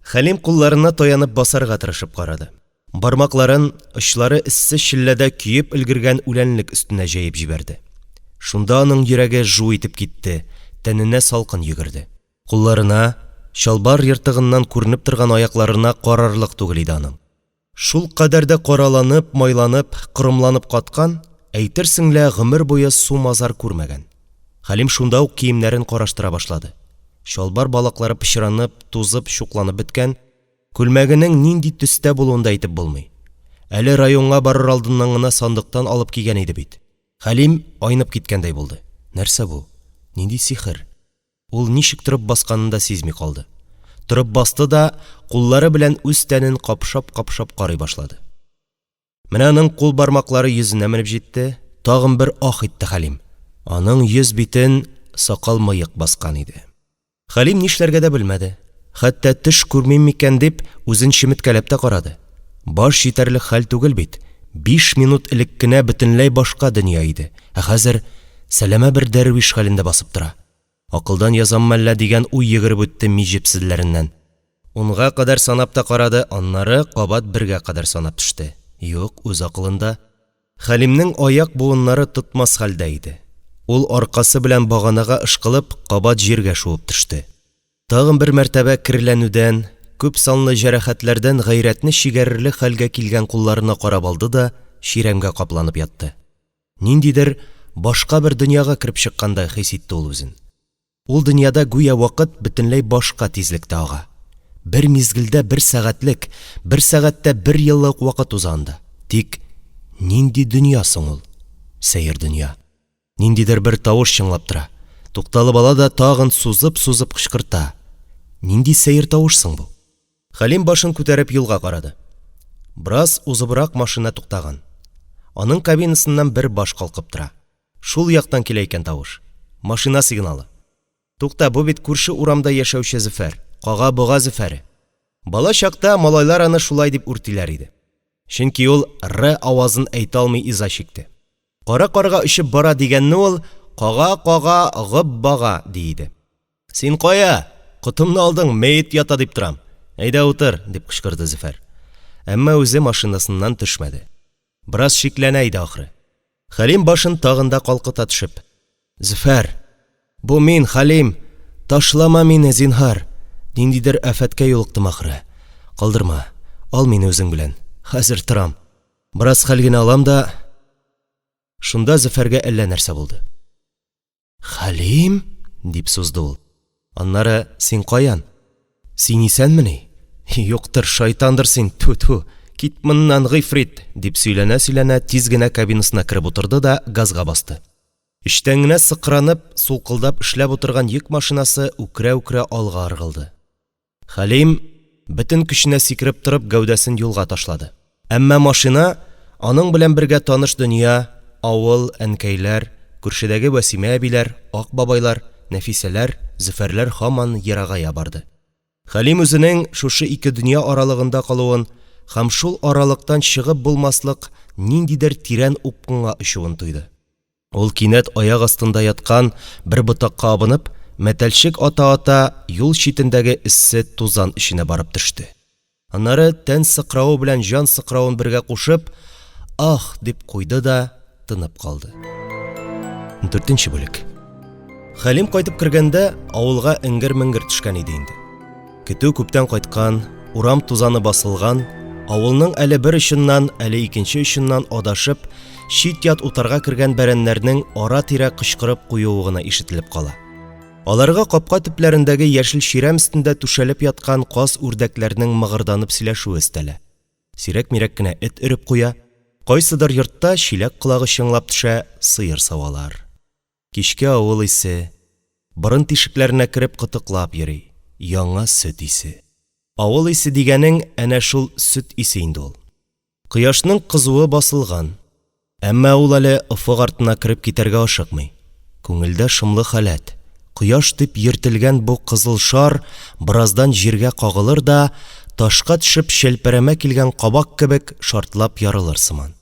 Хәлим кулларына таянып басарга тырышып карады. Бармакларын, очлары эссе челләдә көеп өлгергән үләнлек өстенә җәеп җибәрде. Шунда аның йөрәге жу итеп китте, тәненә салкын йөгерде. Кулларына, чалбар ертыгыннан күренеп торган аякларына карарлык түгел иде аның. Шулкадәр дә караланып, майланып, корымланып каткан, әйтерсең лә гомер буе су-мазар күрмәгән. Хәлим шунда ук киемнәрен караштыра башлады. Чалбар балаклары пычранып, тузып, чукланып беткән, күлмәгенең нинди төстә булуын да әйтеп булмый. Әле районга барыр алдыннан гына сандыктан алып кигән иде бит. Хәлим айнып киткәндәй булды. Нәрсә бу? Нинди сихер? Ул ничек торып басканын да сизми калды. Торып басты да, куллары белән үз тәнен капшап-капшап карый башлады. Менә аның кул бармаклары йөзенә менеп җитте, тагын бер ах итте Хәлим. Аның йөз-битен сакал-мыек баскан иде. Хәлим нишләргә дә белмәде. Хәтта төш күрмим микән дип, үзен чеметкәләп тә карады. Баш җитәрлек хәл түгел бит, биш минут элек кенә бөтенләй башка дөнья иде, ә хәзер сәләмә бер дәрвиш хәлендә басып тора. Акылдан язаммы әллә дигән уй йөгереп үтте ми җепселләреннән. Унга кадәр санап та карады, аннары кабат бергә кадәр санап төште. Юк, үз акылында. Хәлимнең аяк буыннары тотмас хәлдә иде. Ул аркасы белән баганага ышкылып, кабат җиргә шуып төште. Тагын бер мәртәбә керләнүдән, күпсанлы җәрәхәтләрдән гайрәтне чигәрерлек хәлгә килгән кулларына карап алды да чирәмгә капланып ятты. Ниндидер башка бер дөньяга кереп чыккандай хис итте ул үзен. Ул дөньяда гүя вакыт бөтенләй башка тизлектә ага. Бер мизгелдә бер сәгатьлек, бер сәгатьтә бер еллык вакыт уза анда. Тик нинди дөнья соң ул? Сәер дөнья. Ниндидер бер тавыш чыңлап тора. Тукталып ала да тагын сузып-сузып кычкырта. Нинди сәер тавыш соң бу? Хәлим башын күтәреп юлга карады. Бераз узыбрак машина туктаган. Аның кабинасыннан бер баш калкып тора. Шул яктан килә икән тавыш. Машина сигналы. Тукта, бу бит күрше урамда яшәүче Зөфәр, Кага-бога Зөфәре. Бала чакта малайлар аны шулай дип үртиләр иде. Чөнки ул «р» авазын әйтә алмый иза чикте. Кара карга очып бара дигәнне ул «кага-кага гоббага» ди иде. «Син кая? Котымны алдың, мәет ята дип торам. Әйдә утыр», – дип кычкырды Зөфәр. Әмма үзе машинасыннан төшмәде. Бераз шикләнә иде, ахры. Хәлим башын тагын да калкыта төшеп: – Зөфәр! Бу мин – Хәлим. Ташлама мине, зинһар. Ниндидер афәткә юлыктым, ахры. Калдырма, ал мине үзең белән. Хәзер торам. Бераз хәл генә алам да… Шунда Зөфәргә әллә нәрсә булды. – Хәли-им! – дип сузды ул. Аннары: – Син каян? Син исәнмени? Юктыр, шайтандыр син, тфү-тфү, кит моннан, гыйфрит, – дип сөйләнә-сөйләнә тиз генә кабинасына кереп утырды да газга басты. Эчтән генә сыкранып, сулкылдап эшләп утырган йөк машинасы үкерә-үкерә алга ыргылды. Хәлим, бөтен көченә сикереп торып, гәүдәсен юлга ташлады. Әмма машина аның белән бергә таныш дөнья – авыл, әнкәйләр, күршедәге Васимә әбиләр, Ак бабайлар, Нәфисәләр, Зөфәрләр һаман ерагая барды. Хәлим үзенең шушы ике дөнья аралыгында калуын һәм шул аралыктан чыгып булмаслык ниндидер тирән упкынга очуын тойды. Ул кинәт аяк астында яткан бер ботакка абынып, мәтәлчек ата-ата, юл читендәге эссе тузан эченә барып төште. Аннары, тән сыкравы белән җан сыкравын бергә кушып, «Аһ!» дип куйды да тынып калды. Дүртенче бүлек. Хәлим кайтып кергәндә, авылга эңгер-меңгер төшкән иде инде. Көтү күптән кайткан, урам тузаны басылган, авылның әле бер очыннан, әле икенче очыннан адашып, чит-ят утарга кергән бәрәннәрнең ара-тирә кычкырып куюы гына ишетелеп кала. Аларга капка төпләрендәге яшел чирәм өстендә түшәлеп яткан каз-үрдәкләрнең мыгырданып сөйләшүе өстәлә. Сирәк-мирәк кенә эт өреп куя, кайсыдыр йортта чиләк колагы чыңлап төшә, сыер савалар. Кичке авыл исе, борын тишекләренә кереп кытыклап йөри, яңа сөт исе. Авыл исе дигәнең әнә шул сөт исе инде ул. Кояшның кызуы басылган. Әмма ул әле офык артына кереп китәргә ашыкмый. Күңелдә шомлы халәт, кояш дип йөртелгән бу кызыл шар бераздан җиргә кагылыр да, ташка төшеп челпәрәмә килгән кабак кебек, шартлап ярылыр сыман.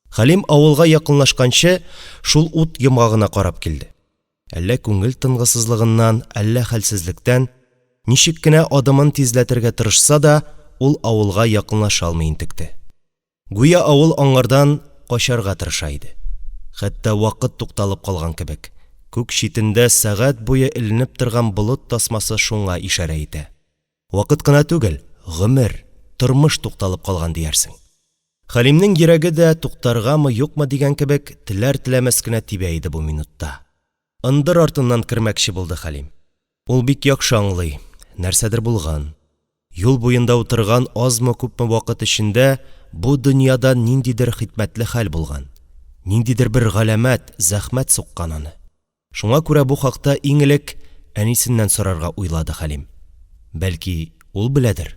Хәлим авылга якынлашканчы шул ут йомгагына карап килде. Әллә күңел тынгысызлыгыннан, әллә хәлсезлектән, ничек кенә адымын тизләтергә тырышса да, ул авылга якынлаша алмый интекте. Гүя авыл аңардан качарга тырыша иде. Хәтта вакыт тукталып калган кебек, күк читендә сәгать буе эленеп торган болыт тасмасы шуңа ишарә итә. Вакыт кына түгел, гомер, тормыш тукталып калган диярсең. Хәлимнең йөрәге дә, туктаргамы-юкмы дигән кебек, теләр-теләмәс кенә тибә иде бу минутта. Ындыр артыннан кермәкче булды Хәлим. Ул бик яхшы аңлый, нәрсәдер булган. Юл буенда утырган азмы-күпме вакыт эчендә бу дөньяда ниндидер хикмәтле хәл булган. Ниндидер бер галәмәт, зәхмәт суккан аны. Шуңа күрә бу хакта иң элек әнисеннән сорарга уйлады Хәлим. Бәлки, ул беләдер?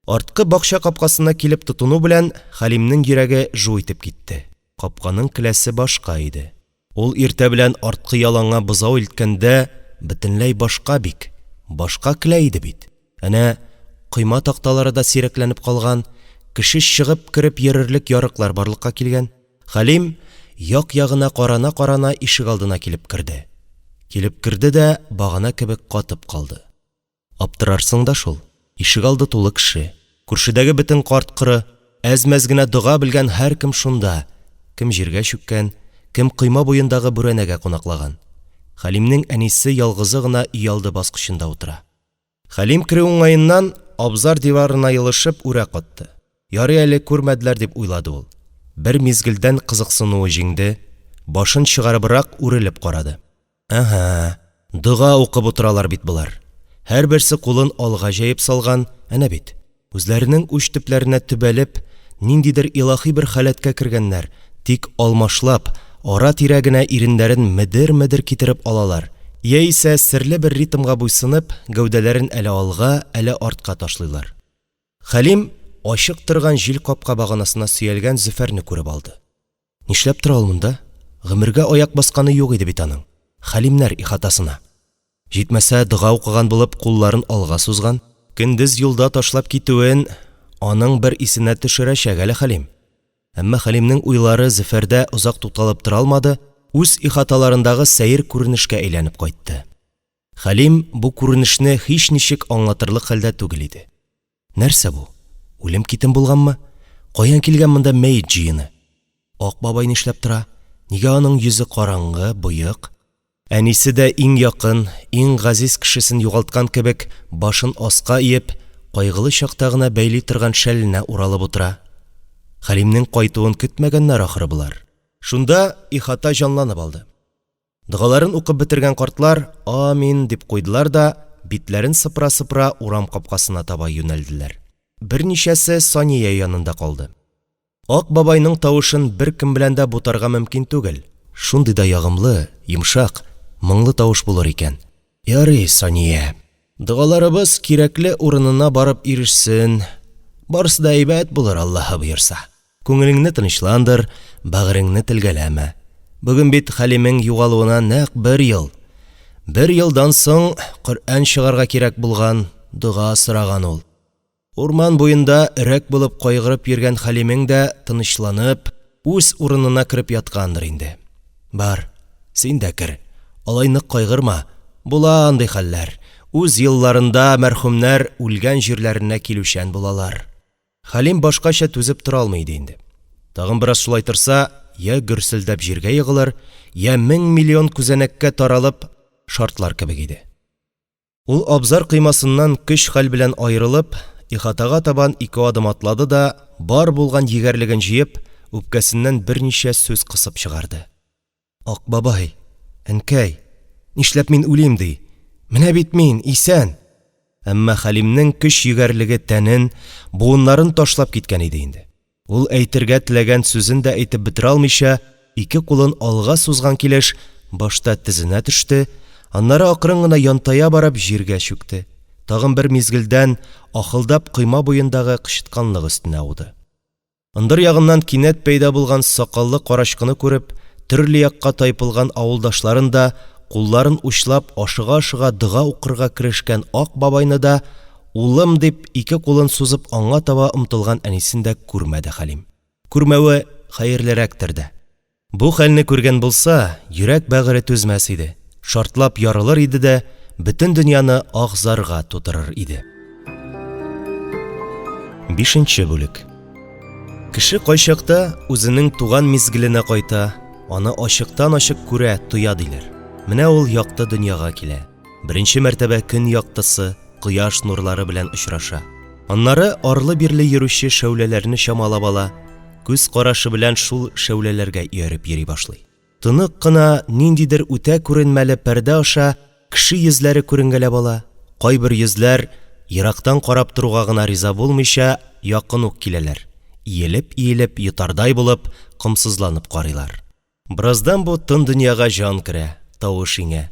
Арткы бакча капкасына килеп тотыну белән, Хәлимнең йөрәге жу итеп китте. Капканың келәсе башка иде. Ул иртә белән арткы яланга бозау илткәндә бөтенләй башка бик, башка келә иде бит. Әнә, койма такталары да сирәкләнеп калган, кеше чыгып-кереп йөрерлек ярыклар барлыкка килгән. Хәлим, як-ягына карана-карана, ишегалдына килеп керде. Килеп керде дә багана кебек катып калды. Аптырарсың да шул, ишегалды тулы кеше. Күршедәге бөтен карт-коры, әз-мәз генә дога белгән һәркем шунда, кем җиргә чүккән, кем койма буендагы бүрәнәгә кунаклаган. Хәлимнең әнисе ялгызы гына өйалды баскычында утыра. Хәлим керү уңаеннан, абзар диварына елышып, үрә катты. Ярый әле күрмәделәр дип уйлады ул. Бер мизгелдән кызыксынуы җиңде, башын чыгарыбрак үрелеп карады. Әһә, дога укып утыралар бит болар. Һәрберсе кулын алга җәеп салган, әнә бит, үзләренең уч төпләренә төбәлеп, ниндидер илаһи бер халәткә кергәннәр, тик алмашлап, ара-тирә генә иреннәрен медер-медер китереп алалар, яисә, серле бер ритмга буйсынып, гәүдәләрен әле алга, әле артка ташлыйлар. Хәлим ачык торган җил капка баганасына сөялгән Зөфәрне күреп алды. Нишләп тора ул монда? Гомергә аяк басканы юк иде бит аның Хәлимнәр ихатасына. Җитмәсә, дога укыган булып, кулларын алга сузган. Көндез юлда ташлап китүен аның бер исенә төшерәчәк әле Хәлим. Әмма Хәлимнең уйлары Зөфәрдә озак тукталып тора алмады, үз ихаталарындагы сәер күренешкә әйләнеп кайтты. Хәлим бу күренешне һичничек аңлатырлык хәлдә түгел иде. Нәрсә бу? Үлем-китем булганмы? Каян килгән монда мәет җыены? Ак бабай нишләп тора? Нигә аның йөзе караңгы, боек? Әнисе дә иң якын, иң газиз кешесен югалткан кебек, башын аска иеп, кайгылы чакта гына бәйли торган шәленә уралып утыра. Хәлимнең кайтуын көтмәгәннәр ахры болар. Шунда ихата җанланып алды. Догаларын укып бетергән картлар «Амин» дип куйдылар да, битләрен сыпыра-сыпыра урам капкасына таба юнәлделәр. Берничәсе Сания янында калды. Ак бабайның тавышын беркем белән дә бутарга мөмкин түгел, шундый да ягымлы, йомшак, моңлы тавыш булыр икән. Ярый, Сания, догаларыбыз кирәкле урынына барып ирешсен, барысы да әйбәт булыр, Аллаһы боерса. Күңелеңне тынычландыр, бәгыреңне телгәләмә. Бүген бит Хәлимең югалуына нәкъ бер ел. Бер елдан соң Коръән чыгарга кирәк булган, дога сораган ул. Урман буенда өрәк булып кайгырып йөргән Хәлимең дә тынычланып, үз урынына кереп яткандыр инде. Бар, син дә кер, алай нык кайгырма, була андый хәлләр, үз елларында мәрхүмнәр үлгән җирләренә килүчән булалар. Хәлим башкача түзеп тора алмый иде инде. Тагын бераз шулай торса, йә гөрселдәп җиргә егылыр, йә мең-миллион күзәнәккә таралып, шартлар кебек иде. Ул абзар коймасыннан көч-хәл белән аерылып, ихатага табан ике адым атлады да, бар булган егәрлеген җыеп, үпкәсеннән берничә сүз кысып чыгарды. Ак бабай, әнкәй, нишләп мин үлим ди? Менә бит мин, исән! Әмма Хәлимнең көч-егәрлеге тәнен, буыннарын ташлап киткән иде инде. Ул әйтергә теләгән сүзен дә әйтеп бетерә алмыйча, ике кулын алга сузган килеш, башта тезенә төште, аннары акрын гына янтая барып җиргә чүкте, тагын бер мизгелдән ахылдап койма буендагы кычытканлык өстенә ауды. Ындыр ягыннан кинәт пәйда булган сакаллы карачкыны күреп, төрле якка тайпылган авылдашларын да, кулларын учлап ашыга-ашыга дога укырга керешкән Ак бабайны да, Улым, дип, ике кулын сузып аңа таба омтылган әнисен дә күрмәде Хәлим. Күрмәве хәерлерәктер дә. Бу хәлне күргән булса, йөрәк бәгыре түзмәс иде, шартлап ярылыр иде дә, бөтен дөньяны ах-зарга тутырыр иде. Бишенче бүлек. Кеше кайчакта үзенең туган мизгеленә кайта, аны ачыктан-ачык күрә, тоя диләр. Менә ул якты дөньяга килә. Беренче мәртәбә көн яктысы, кояш нурлары белән очраша. Аннары арлы-бирле йөрүче шәүләләрне чамалап ала, күз карашы белән шул шәүләләргә ияреп йөри башлый. Тонык кына ниндидер үтә күренмәле пәрдә аша кеше йөзләре күренгәләп ала, кайбер йөзләр, ерактан карап торуга гына риза булмыйча, якын ук киләләр, иелеп-иелеп, йотардай булып, комсызланып карыйлар. Бераздан бу тын дөньяга җан керә, тавыш иңә.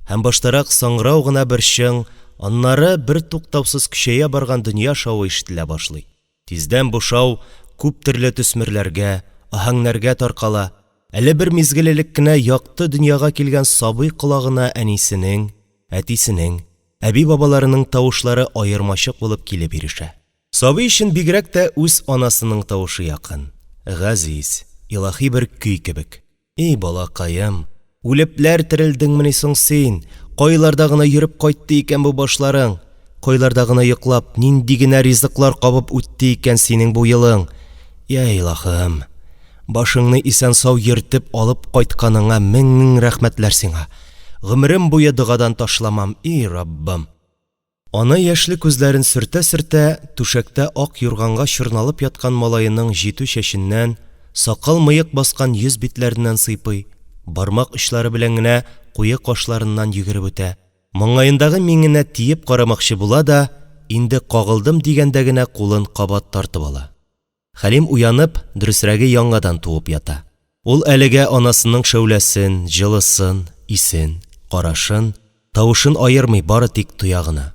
Һәм баштарак саңгырау гына бер чың, аннары бертуктаусыз көчәя барган дөнья шавы ишетелә башлый. Тиздән бу шау күптөрле төсмерләргә, аһәңнәргә таркала, әле бер мизгел элек кенә якты дөньяга килгән сабый колагына әнисенең, әтисенең, әби-бабаларының тавышлары аермачык булып килеп ирешә. Сабый өчен бигрәк тә үз анасының тавышы якын, газиз, илаһи бер көй кебек. И балакаем, үлепләр терелдеңмени соң син, кайларда гына йөреп кайтты икән бу башларың, кайларда гына йоклап, нинди генә ризыклар кабып үтте икән синең бу елың? Йә илаһым, башыңны исән-сау йөртеп алып кайтканыңа мең-мең рәхмәтләр сиңа. Гомерем буе догадан ташламам, и Раббым. Ана яшьле күзләрен сөртә-сөртә, түшәктә ак юрганга чорналып яткан малаеның җитү чәченнән, сакал-мыек баскан йөз-битләреннән сыйпый, бармак очлары белән генә куе кашларыннан йөгереп үтә, маңгаендагы миңенә тиеп карамакчы була да, инде кагылдым дигәндә генә кулын кабат тартып ала. Хәлим уянып, дөресрәге яңадан туып ята. Ул әлегә анасының шәүләсен, җылысын, исен, карашын, тавышын аермый, бары тик тоя гына.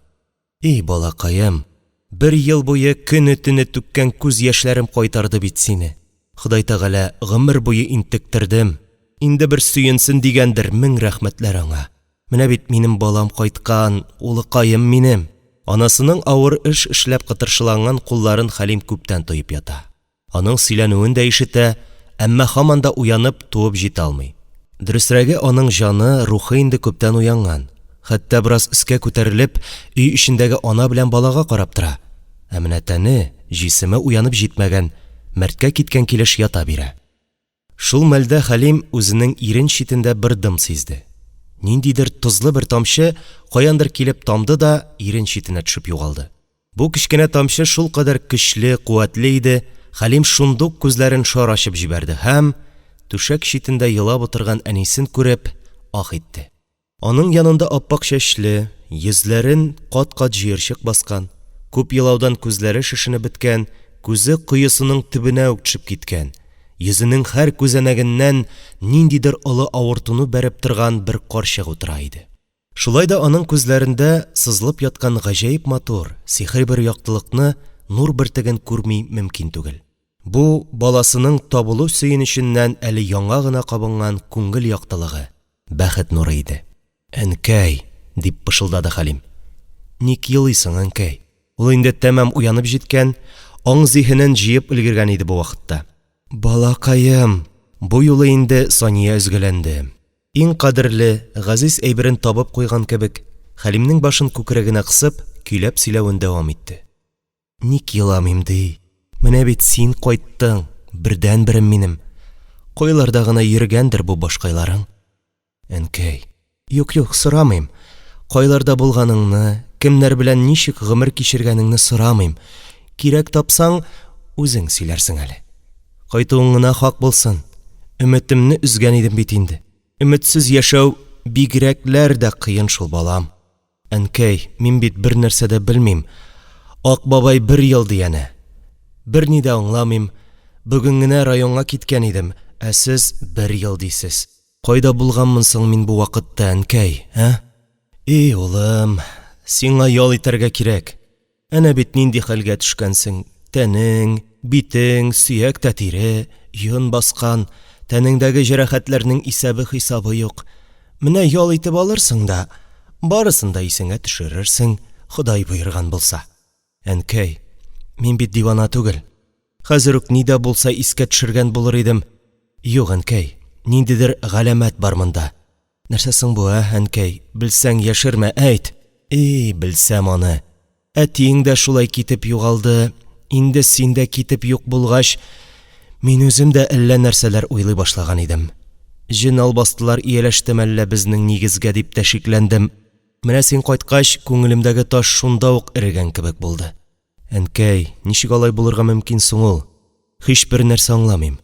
И балакаем, бер ел буе көне-төне түккән күз яшьләрем кайтарды бит сине. Ходай тәгалә, гомер буе интектердем, инде бер сөенсен дигәндер, мең рәхмәтләр аңа. Менә бит минем балам кайткан, улыкаем минем. Анасының авыр эш эшләп кытыршыланган кулларын Хәлим күптән тоеп ята. Аның сөйләнүен дә ишетә, әмма һаман да уянып, туып җитә алмый. Дөресрәге, аның җаны, рухы инде күптән уянган, хәтта бераз өскә күтәрелеп, өй эчендәге ана белән балага карап тора, ә менә тәне, җисеме уянып җитмәгән, мәрткә киткән килеш ята бирә. Шул мәлдә Хәлим үзенең ирен читендә бер дым сизде. Ниндидер тозлы бер тамчы каяндыр килеп тамды да ирен читенә төшеп югалды. Бу кечкенә тамчы шулкадәр көчле, куәтле иде, Хәлим шундук күзләрен шар ачып җибәрде һәм, түшәк читендә елап утырган әнисен күреп, ах итте. Аның янында ап-ак чәчле, йөзләрен кат-кат җыерчык баскан, күп елаудан күзләре шешенеп беткән, күзе коесының төбенә үк төшеп киткән, йөзенең һәр күзәнәгеннән ниндидер олы авыртыну бәреп торган бер карчык утыра иде. Шулай да аның күзләрендә сызылып яткан гаҗәеп матур, сихри бер яктылыкны, нур бөртеген күрми мөмкин түгел. Бу, баласының табылу сөенеченнән әле яңа гына кабынган күңел яктылыгы, бәхет нуры иде. Әнкәй! дип пышылдады Хәлим. Ник елыйсың, әнкәй? Ул инде тәмам уянып җиткән, аң-зиһенен җыеп өлгергән иде бу вакытта. Балакаем! Бу юлы инде Сания өзгәләнде. Иң кадерле, газиз әйберен табып куйган кебек, Хәлимнең башын күкрәгенә кысып, көйләп сөйләвен дәвам итте. Ник еламыйм ди? Менә бит син кайттың, бердәнберем минем. Кайларда гына йөргәндер бу башкайларың? Әнкәй, юк-юк, сорамыйм. Кайларда булганыңны, кемнәр белән ничек гомер кичергәнеңне сорамыйм. Кирәк тапсаң, үзең сөйләрсең әле. Кайтуың гына хак булсын. Өметемне өзгән идем бит инде. Өметсез яшәү бигрәкләр дә кыен шул, балам. Әнкәй, мин бит бернәрсә дә белмим. Ак бабай бер ел ди әнә. Берни дә аңламыйм. Бүген генә районга киткән идем, ә сез бер ел дисез. Кайда булганмын соң мин бу вакытта, әнкәй, ә? И, улым, сиңа ял итәргә кирәк. Әнә бит нинди хәлгә төшкәнсең, тәнең, битең, сөяк тә тире, йон баскан, тәнеңдәге җәрәхәтләрнең исәбе-хисабы юк. Менә ял итеп алырсың да, барысын да исеңә төшерерсең, Ходай боерган булса. Әнкәй, мин бит дивана түгел. Хәзер үк ни дә булса искә төшергән булыр идем. Юк, әнкәй, ниндидер галәмәт бар монда. Нәрсә соң бу, ә, әнкәй, белсәң, яшермә, әйт! И, белсәм аны! Әтиең дә шулай китеп югалды, инде син дә китеп юк булгач, мин үзем дә әллә нәрсәләр уйлый башлаган идем. Җен-албастылар ияләште мәллә безнең нигезгә дип тә шикләндем. Менә син кайткач, күңелемдәге таш шунда ук эрегән кебек булды. Әнкәй, ничек алай булырга мөмкин соң ул? Һичбер нәрсә аңламыйм.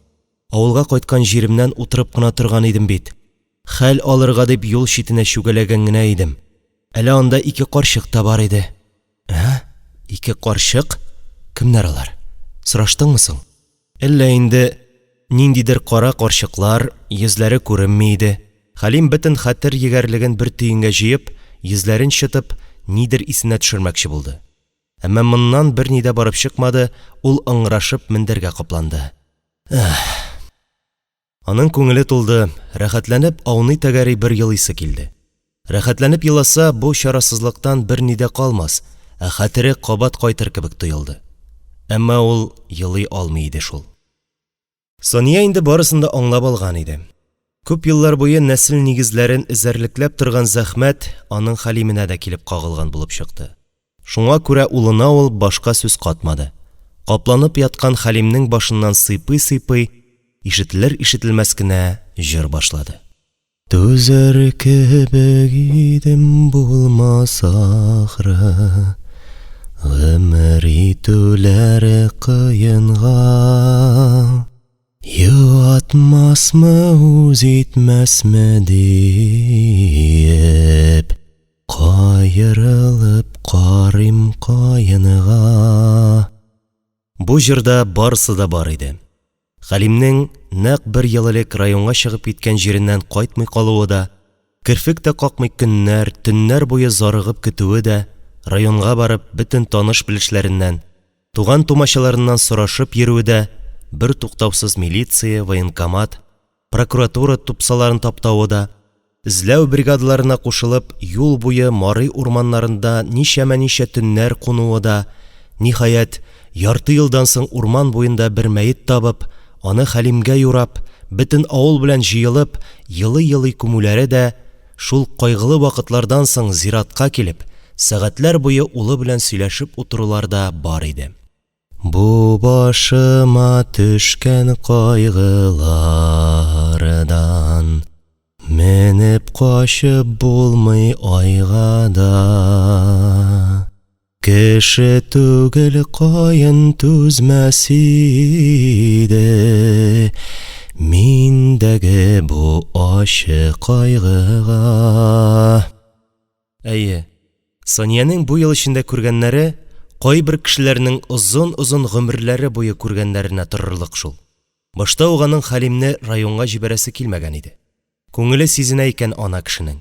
Авылга кайткан җиремнән утырып кына торган идем бит. Хәл алырга дип юл читенә чүгәләгән генә идем. Әле анда ике карчык та бар иде. Ә? Ике карчык? Кемнәр алар? Сораштыңмы соң? Әллә инде ниндидер кара карчыклар, йөзләре күренми иде. Хәлим бөтен хәтер егәрлеген бер төенгә җыеп, йөзләрен чытып, нидер исенә төшермәкче булды. Әмма моннан берни дә барып чыкмады, ул ыңгырашып мендәргә капланды. Эх! Аның күңеле тулды, рәхәтләнеп ауный-тәгәри бер елыйсы килде. Рәхәтләнеп еласа, бу чарасызлыктан берни дә калмас, ә хәтере кабат кайтыр кебек тоелды. Әмма ул елый алмый иде шул. Сания инде барысын да аңлап алган иде. Күп еллар буе нәсел нигезләрен эзәрлекләп торган зәхмәт аның Хәлименә дә килеп кагылган булып чыкты. Шуңа күрә улына ул башка сүз катмады. Капланып яткан Хәлимнең башыннан сыйпый-сыйпый, ишетелер-ишетелмәс кенә җыр башлады. Түзәр кебек идем, булмас ахры, Гомер итүләре кыенга. Юатмасмы, үз итмәсме диеп, Каерылып карыйм каенга. Бу җырда барысы да бар иде. Хәлимнең нәкъ бер ел элек районга чыгып киткән җиреннән кайтмый калуы да, керфек тә какмый көннәр, төннәр буе зарыгып көтүе дә, районга барып, бөтен таныш-белешләреннән, туган-тумачаларыннан сорашып йөрүе дә, бертуктаусыз милиция, военкомат, прокуратура тупсаларын таптавы да, эзләү бригадаларына кушылып, юл буе мари урманнарында ничәмә-ничә төннәр кунуы да, ниһаять, ярты елдан соң урман буенда бер мәет табып, аны Хәлимгә юрап, бөтен авыл белән җыелып, елый-елый күмүләре дә, шул кайгылы вакытлардан соң зиратка килеп, сәгатьләр буе улы белән сөйләшеп утырулар да бар иде. Бу башыма төшкән кайгылардан Менеп качып булмый айга да. Кеше түгел каен түзмәс иде Миндәге бу ачы кайгыга. Әйе, Саниянең бу ел эчендә күргәннәре кайбер кешеләрнең озын-озын гомерләре буе күргәннәренә торырлык шул. Башта ук аның Хәлимне районга җибәрәсе килмәгән иде. Күңеле сизенә икән ана кешенең.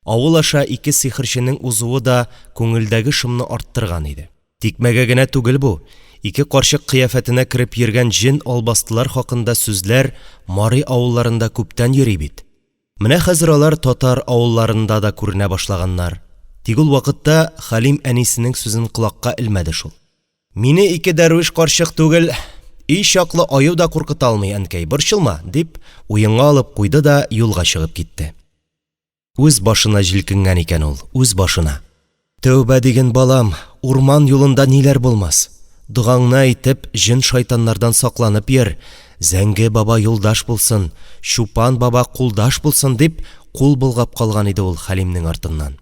Авыл аша ике сихерченең узуы да күңелдәге шомны арттырган иде. Тикмәгә генә түгел бу, ике карчык кыяфәтенә кереп йөргән җен-албастылар хакында сүзләр мари авылларында күптән йөри бит. Менә хәзер алар татар авылларында да күренә башлаганнар. Тик ул вакытта Хәлим әнисенең сүзен колакка элмәде шул. Мине ике дәрвиш карчык түгел, өй чаклы аю да куркыта алмый, әнкәй, борчылма, дип, уенга алып куйды да юлга чыгып китте. Үз башына җилкенгән икән ул, үз башына. Тәүбә диген, балам, урман юлында ниләр булмас. Догаңны әйтеп, җен-шайтаннардан сакланып йөр, Зәңге баба юлдаш булсын, Чупан баба кулдаш булсын, дип, кул болгап калган иде ул Хәлимнең артыннан.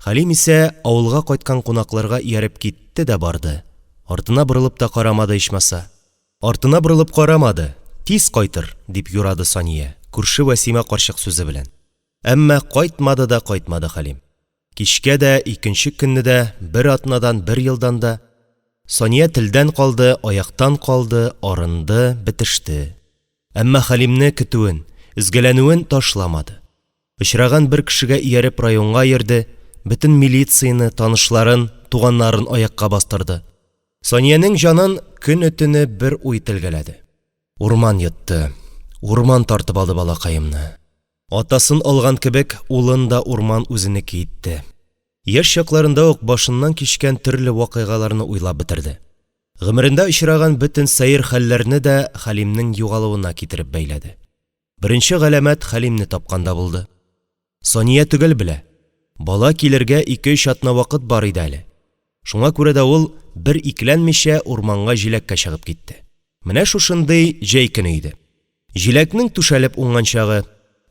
Хәлим исә авылга кайткан кунакларга ияреп китте дә барды. Артына борылып та карамады ичмаса. Артына борылып карамады, тиз кайтыр, дип юрады Сания, күрше Вәсимә карчык сүзе белән. Әмма кайтмады да кайтмады Хәлим. Кичкә дә, икенче көнне дә, бер атнадан, бер елдан да. Сания телдән калды, аяктан калды, арынды, бетеште. Әмма Хәлимне көтүен, өзгәләнүен ташламады. Очраган бер кешегә ияреп районга йөрде, бөтен милицияне, танышларын, туганнарын аякка бастырды. Саниянең җанын көне-төне бер уй телгәләде. Урман йотты, урман тартып алды балакаемны. Атасын алган кебек, улын да урман үзенеке итте. Яшь чакларында ук башыннан кичкән төрле вакыйгаларны уйлап бетерде. Гомерендә очраган бөтен сәер хәлләрне дә Хәлимнең югалуына китереп бәйләде. Беренче галәмәт Хәлимне тапканда булды. Сания төгәл белә, бала килергә ике-өч атна вакыт бар иде әле. Шуңа күрә дә ул, бер икеләнмичә, урманга җиләккә чыгып китте. Менә шушындый җәй көне иде. Җиләкнең түшәлеп уңган чагы.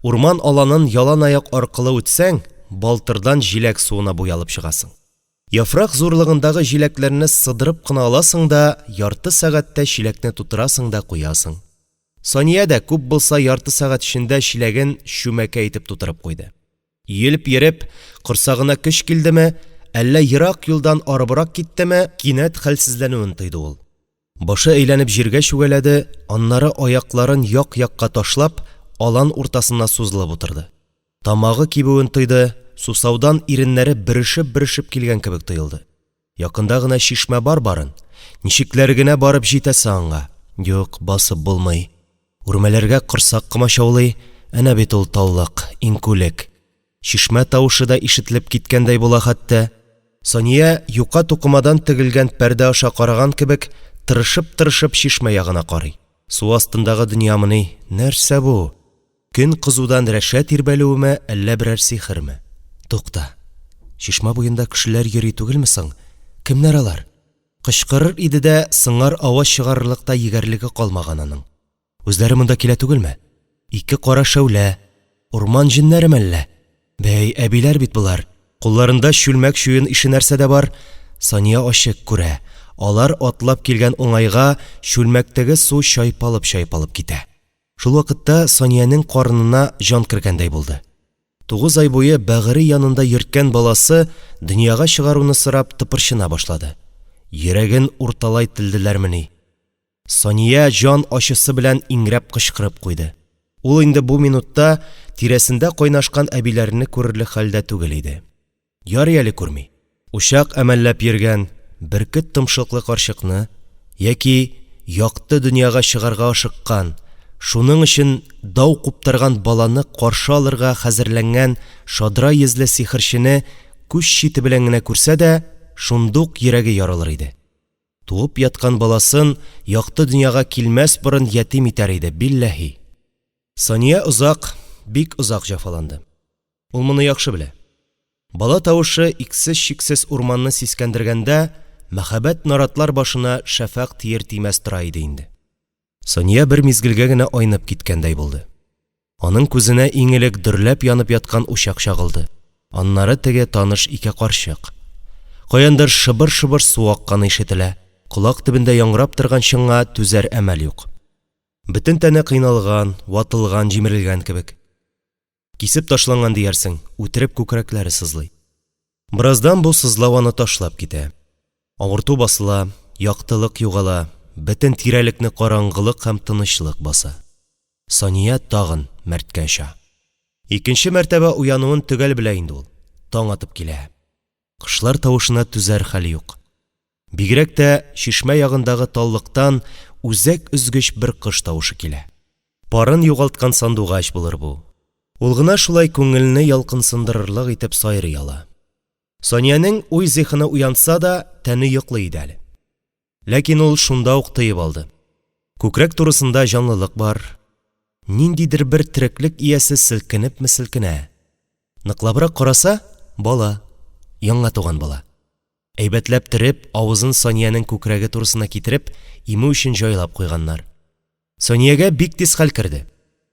Урман аланын яланаяк аркылы үтсәң, балтырдан җиләк суына буялып чыгасың. Яфрак зурлыгындагы җиләкләрне сыдырып кына аласың да, ярты сәгатьтә чиләкне тутырасың да куясың. Сания дә күп булса ярты сәгать эчендә чиләген чүмәкәй итеп тутырып куйды. Иелеп йөреп, корсагына көч килдеме, әллә ерак юлдан арыбрак киттеме, кинәт хәлсезләнүен тойды ул. Башы әйләнеп җиргә чүгәләде, аннары аякларын як-якка ташлап, алан уртасына сузылып утырды. Тамагы кибүен тойды, сусаудан иреннәре бөрешеп-бөрешеп килгән кебек тоелды. Якында гына чишмә бар барын. Ничекләр генә барып җитәсе аңа? Юк, басып булмый. Үрмәләргә корсак комачаулый, әнә бит ул таллык, иңкүлек. Чишмә тавышы да ишетелеп киткәндәй була хәтта. Сания, юка тукымадан тегелгән пәрдә аша караган кебек, тырышып-тырышып чишмә ягына карый. Су астындагы дөньямыни, нәрсә бу? Көн кызудан рәшә тирбәлүеме, әллә берәр сихерме? Тукта. Чишмә буенда кешеләр йөри түгелме соң? Кемнәр алар? Кычкырыр иде дә, сыңар аваз чыгарырлык та егәрлеге калмаган аның. Үзләре монда килә түгелме? Ике кара шәүлә. Урман җеннәреме әллә? Бәй, әбиләр бит болар. Кулларында чүлмәк чуен ише нәрсә дә бар. Сания ачык күрә, алар атлап килгән уңайга чүлмәктәге су чайпалып-чайпалып китә. Шул вакытта Саниянең карынына җан кергәндәй булды. Тугыз ай буе бәгыре янында йөрткән баласы дөньяга чыгаруны сорап тыпырчына башлады. Йөрәген урталай телделәрмени? Сания җан ачысы белән иңрәп кычкырып куйды. Ул инде бу минутта тирәсендә кайнашкан әбиләрне күрерлек хәлдә түгел иде. Ярый әле күрми. Учак әмәлләп йөргән, бөркет томшыклы карчыкны яки якты дөньяга чыгарга ашыккан, шуның өчен дау куптарган баланы каршы алырга хәзерләнгән шадра йөзле сихерчене күз чите белән генә күрсә дә, шундук йөрәге ярылыр иде. Туып яткан баласын якты дөньяга килмәс борын ятим итәр иде, билләһи. Сания озак, бик озак җәфаланды. Ул моны яхшы белә. Бала тавышы иксез-чиксез урманны сискәндергәндә, мәһабәт наратлар башына шәфәкъ тиер-тимәс тора иде инде. Сания бер мизгелгә генә айнып киткәндәй булды. Аның күзенә иң элек дөрләп янып яткан учак чагылды, аннары теге таныш ике карчык. Каяндыр шыбыр-шыбыр су акканы ишетелә, колак төбендә яңгырап торган чыңга түзәр әмәл юк. Бөтен тәне кыйналган, ватылган, җимерелгән кебек. Кисеп ташланган диярсең, үтереп күкрәкләре сызлый. Бераздан бу сызлау аны ташлап китә. Авырту басыла, яктылык югала, бөтен тирәлекне караңгылык һәм тынычлык баса. Сания тагын мәрткә оча. Икенче мәртәбә уянуын төгәл белә инде ул. Таң атып килә. Кошлар тавышына түзәр хәл юк. Бигрәк тә чишмә ягындагы таллыктан үзәк өзгеч бер кош тавышы килә. Парын югалткан сандугач булыр бу. Ул гына шулай күңелне ялкынсындырырлык итеп сайрый ала. Саниянең уй-зиһене уянса да, тәне йоклый иде әле. Ләкин ул шунда ук тоеп алды. Күкрәк турысында җанлылык бар. Ниндидер бер тереклек иясе селкенепме селкенә. Ныклабрак караса, бала. Яңа туган бала. Әйбәтләп төреп, авызын Саниянең күкрәге турысына китереп, имү өчен җайлап куйганнар. Саниягә бик тиз хәл керде.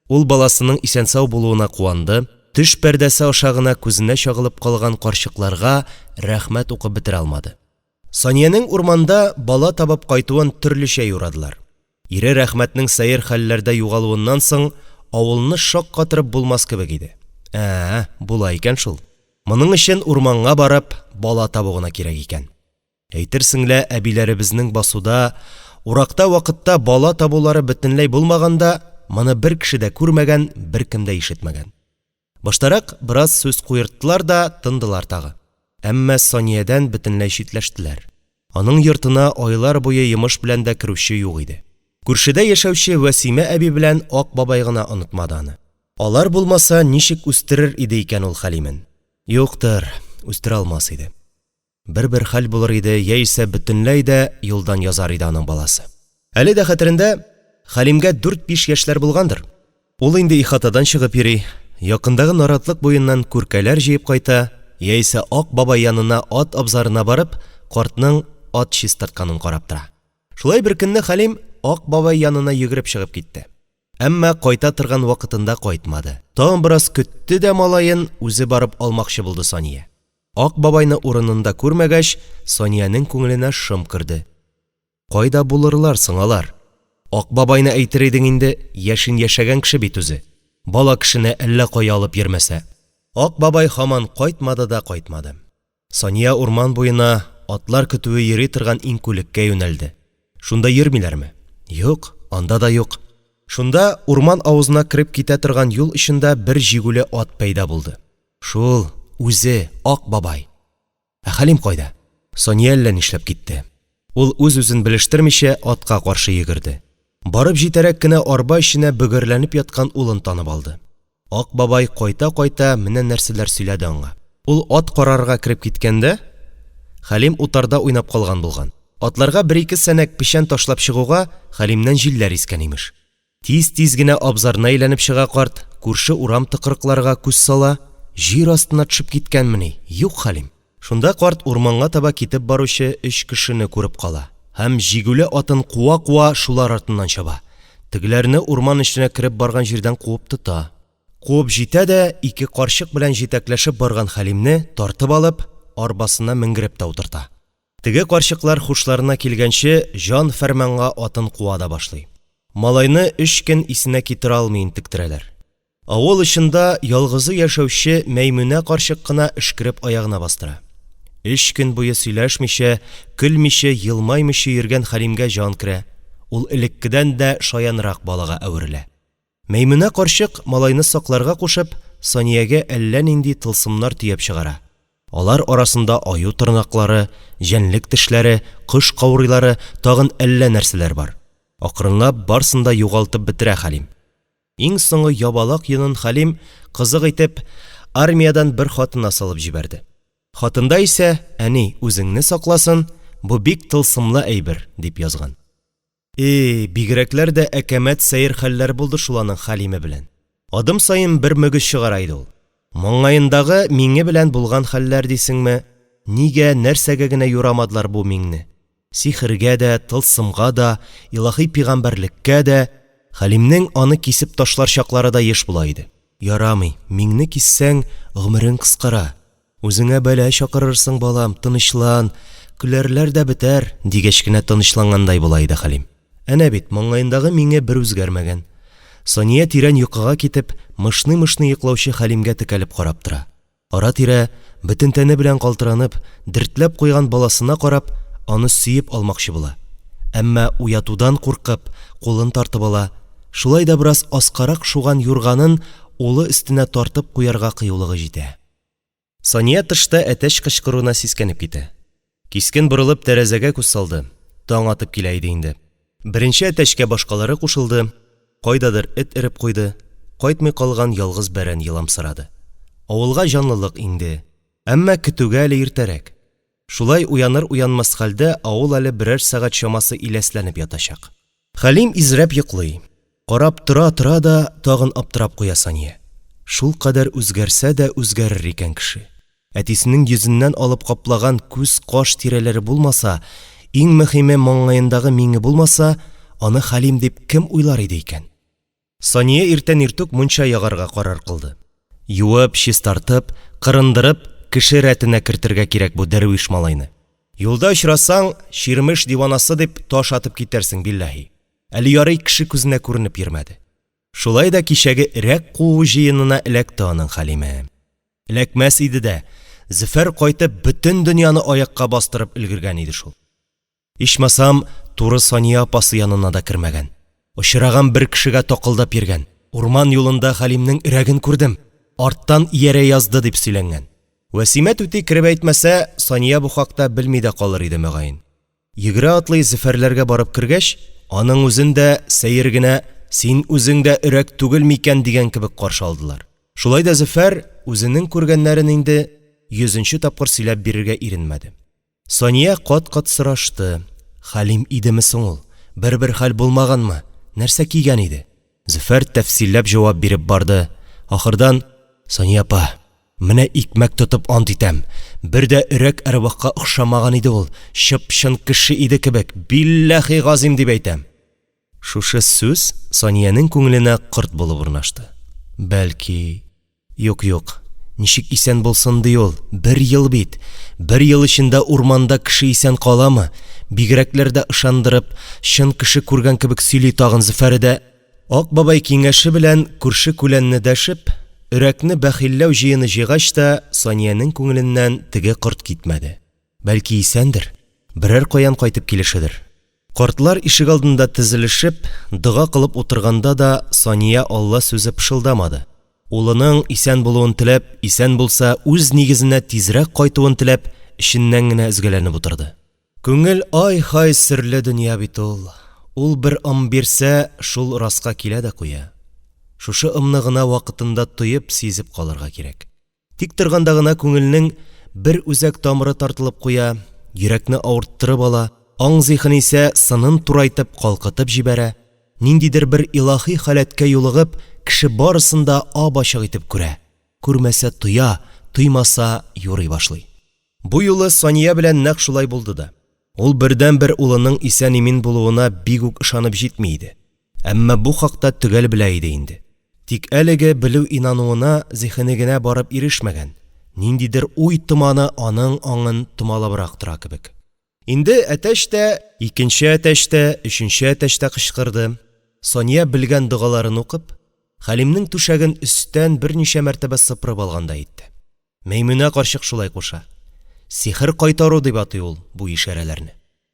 Ул баласының исән-сау булуына куанды, төш пәрдәсе аша гына күзенә чагылып калган карчыкларга рәхмәт укып бетерә алмады. Саниянең урманда бала табып кайтуын төрлечә юрадылар. Ире Рәхмәтнең сәер хәлләрдә югалуыннан соң авылны шаккатырып булмас кебек иде. Ә-ә, була икән шул. Моның өчен урманга барып, бала табу гына кирәк икән. Әйтерсең лә әбиләребезнең басуда, уракта вакытта бала табулары бөтенләй булмаган да, моны бер кеше дә күрмәгән, беркем дә ишетмәгән. Баштарак бераз сүз куерттылар да, тындылар тагы. Әмма Саниядән бөтенләй читләштеләр. Аның йортына айлар буе йомыш белән дә керүче юк иде. Күршедә яшәүче Вәсимә әби белән Ак бабай гына онытмады аны. Алар булмаса, ничек үстерер иде икән ул Хәлимен? Юктыр, үстерә алмас иде. Бер-бер хәл булыр иде яисә бөтенләй дә юлдан язар иде аның баласы. Әле дә хәтерендә, Хәлимгә дүрт-биш яшьләр булгандыр. Ул инде ихатадан чыгып йөри, якындагы наратлык буеннан күркәләр җыеп кайта, яисә Ак бабай янына ат абзарына барып, картның ат чистартканын карап тора. Шулай беркөнне Хәлим Ак бабай янына йөгереп чыгып китте. Әмма кайта торган вакытында кайтмады. Тагын бераз көтте дә малаен үзе барып алмакчы булды Сания. Ак бабайны урынында күрмәгәч, Саниянең күңеленә шом керде. Кайда булырлар соң алар? Ак бабайны әйтер идең инде, яшен яшәгән кеше бит үзе. Бала кешене әллә кая алып йөрмәсә. Ак бабай һаман кайтмады да кайтмады. Сания урман буена, атлар көтүе йөри торган иңкүлеккә юнәлде. Шунда йөрмиләрме? Юк, анда да юк. Шунда, урман авызына кереп китә торган юл очында бер җигүле ат пәйда булды. Шул, үзе, Ак бабай. Ә Хәлим кайда? Сания әллә нишләп китте. Ул үз-үзен белештермичә атка каршы йөгерде. Барып җитәрәк кенә арба эченә бөгәрләнеп яткан улын танып алды. Ак бабай кайта-кайта менә нәрсәләр сөйләде аңа. Ул ат карарга кереп киткәндә, Хәлим утарда уйнап калган булган. Атларга бер-ике сәнәк печән ташлап чыгуга, Хәлимнән җилләр искән, имеш. Тиз-тиз генә абзарны әйләнеп чыга карт, күрше урам-тыкрыкларга күз сала, җир астына төшеп киткәнмени, юк Хәлим. Шунда карт урманга таба китеп баручы өч кешене күреп кала һәм җигүле атын куа-куа шулар артыннан чаба, тегеләрне урман эченә кереп барган җирдән куып тота. Куып җитә дә ике карчык белән җитәкләшеп барган Хәлимне, тартып алып, арбасына менгереп тә утырта. Теге карчыклар хушларына килгәнче җан-фәрманга атын куа да башлый. Малайны өч көн исенә китерә алмый интектерәләр. Авыл очында ялгызы яшәүче Мәймүнә карчык кына өшкереп аягына бастыра. Өч көн буе сөйләшмичә, көлмичә, елмаймыйча йөргән Хәлимгә җан керә. Ул элеккедән дә шаянрак балага әверелә. Мәймүнә карчык, малайны сакларга кушып, Саниягә әллә нинди тылсымнар төяп чыгара, алар арасында аю тырнаклары, җәнлек тешләре, кош каурыйлары, тагын әллә нәрсәләр бар. Акрынлап барсын да югалтып бетерә Хәлим. Иң соңгы ябалак йонын Хәлим, кызык итеп, армиядән бер хатына салып җибәрде. Хатында исә, әни, үзеңне сакласын, бу бик тылсымлы әйбер, дип язган. И, бигрәкләр дә әкәмәт сәер хәлләр булды шул аның Хәлиме белән. Адым саен бер мөгез чыгара иде ул. Маңгаендагы миңе белән булган хәлләр дисеңме, нигә, нәрсәгә генә юрамадылар бу миңне. Сихергә дә, тылсымга да, илаһи пигамбәрлеккә дә, Хәлимнең аны кисеп ташлар чаклары да еш була иде. Ярамый, миңне киссәң, гомерең кыскара, үзеңә бәла чакырырсың, балам, тынычлан, көләрләр дә бетәр, дигәч кенә тынычлангандай була иде Хәлим. Әнә бит, маңгаендагы миңе бер үзгәрмәгән. Сания тирән йокыга китеп, мышный-мышный йоклаучы Хәлимгә текәлеп карап тора. Ара-тирә, бөтен тәне белән калтыранып, дертләп куйган баласына карап, аны сөеп алмакчы була. Әмма уятудан куркып, кулын тартып ала, шулай да бераз аскарак шуган юрганын улы өстенә тартып куярга кыюлыгы җитә. Сания тышта әтәч кычкыруына сискәнеп китә. Кискен борылып тәрәзәгә күз салды, таң атып килә иде инде. Беренче әтәчкә башкалары кушылды, кайдадыр эт өреп куйды, кайтмый калган ялгыз бәрән еламсырады. Авылга җанлылык иңде. Әмма көтүгә әле иртәрәк. Шулай уяныр-уянмас хәлдә авыл әле берәр сәгать чамасы иләсләнеп ятачак. Хәлим изрәп йоклый. Карап тора-тора да тагын аптырап куя Сания. Шулкадәр үзгәрсә дә үзгәрер икән кеше. Әтисенең йөзеннән алып каплаган күз-каш тирәләре булмаса, иң мөһиме маңгаендагы миңе булмаса, аны Хәлим дип кем уйлар иде икән? Сания иртән иртүк мунча ягарга карар кылды. Юып, чистартып, кырындырып, кеше рәтенә кертергә кирәк бу дәрвиш малайны. Юлда очрасаң, чирмеш диванасы дип, таш атып китәрсең, билләһи. Әле ярый кеше күзенә күренеп йөрмәде. Шулай да кичәге өрәк куу җыенына эләкте аның Хәлиме. Эләкмәс иде дә, Зөфәр кайтып бөтен дөньяны аякка бастырып өлгергән иде шул. Ичмасам, туры Сания апасы янына да кермәгән. Очраган бер кешегә такылдап йөргән. Урман юлында Хәлимнең өрәген күрдем, арттан иярә язды, дип сөйләнгән. Вәсимә түти кереп әйтмәсә, Сания бу хакта белми дә калыр иде, мөгаен. Йөгерә-атлый Зөфәрләргә барып кергәч, аның үзен дә, сәер генә, Син үзең дә өрәк түгел микән, дигән кебек каршы алдылар. Шулай да Зөфәр үзенең күргәннәрен инде йөзенче тапкыр сөйләп бирергә иренмәде. Сания кат-кат сорашты, Хәлим идеме соң ул, бер-бер хәл булмаганмы, нәрсә кигән иде? Зөфәр тәфсилләп җавап биреп барды, ахырдан, Сания апа, менә икмәк тотып ант итәм, бер дә өрәк-әрвахка охшамаган иде ул, чып-чын кеше иде кебек, билләһи газыйм дип әйтәм. Шушы сүз Саниянең күңеленә корт булып урнашты. Бәлки. Юк-юк, ничек исән булсын ди ул, бер ел бит! Бер ел эчендә урманда кеше исән каламы? Бигрәкләр дә ышандырып, чын кеше күргән кебек сөйли тагын Зөфәре дә. Ак бабай киңәше белән күрше-күләнне дәшеп, өрәкне бәхилләү җыены җыйгач та Саниянең күңеленнән теге корт китмәде. Бәлки исәндер, берәр каян кайтып килешедер. Картлар ишегалдында тезелешеп, дога кылып утырганда да Сания Алла сүзе пышылдамады. Улының исән булуын теләп, исән булса, үз нигезенә тизрәк кайтуын теләп, эченнән генә өзгәләнеп утырды. Күңел ай-һай серле дөнья бит ул. Ул бер ым бирсә, шул раска килә дә куя. Шушы ымны гына вакытында тоеп, сизеп калырга кирәк. Тик торганда гына күңелнең бер үзәк тамыры тартылып куя, йөрәкне авырттырып ала, аң-зиһен исә сынын турайтып, калкытып җибәрә, ниндидер бер илаһи халәткә юлыгып, кеше барысын да ап-ачык итеп күрә, күрмәсә тоя, тоймаса юрый башлый. Бу юлы Сания белән нәкъ шулай булды да. Ул бердәнбер улының исән-имин булуына бик үк ышанып җитми иде. Әмма бу хакта төгәл белә иде инде. Тик әлеге белү-инануына зиһене генә барып ирешмәгән, ниндидер уй томаны аның аңын томалабрак тора кебек. Инде әтәч тә, икенче әтәч тә, өченче әтәч тә кычкырды. Сания белгән догаларын укып, Хәлимнең түшәген өстән берничә мәртәбә сыпырып алгандай итте. Мәймүнә карчык шулай куша. Сихер кайтару дип атый ул бу ишарәләрне.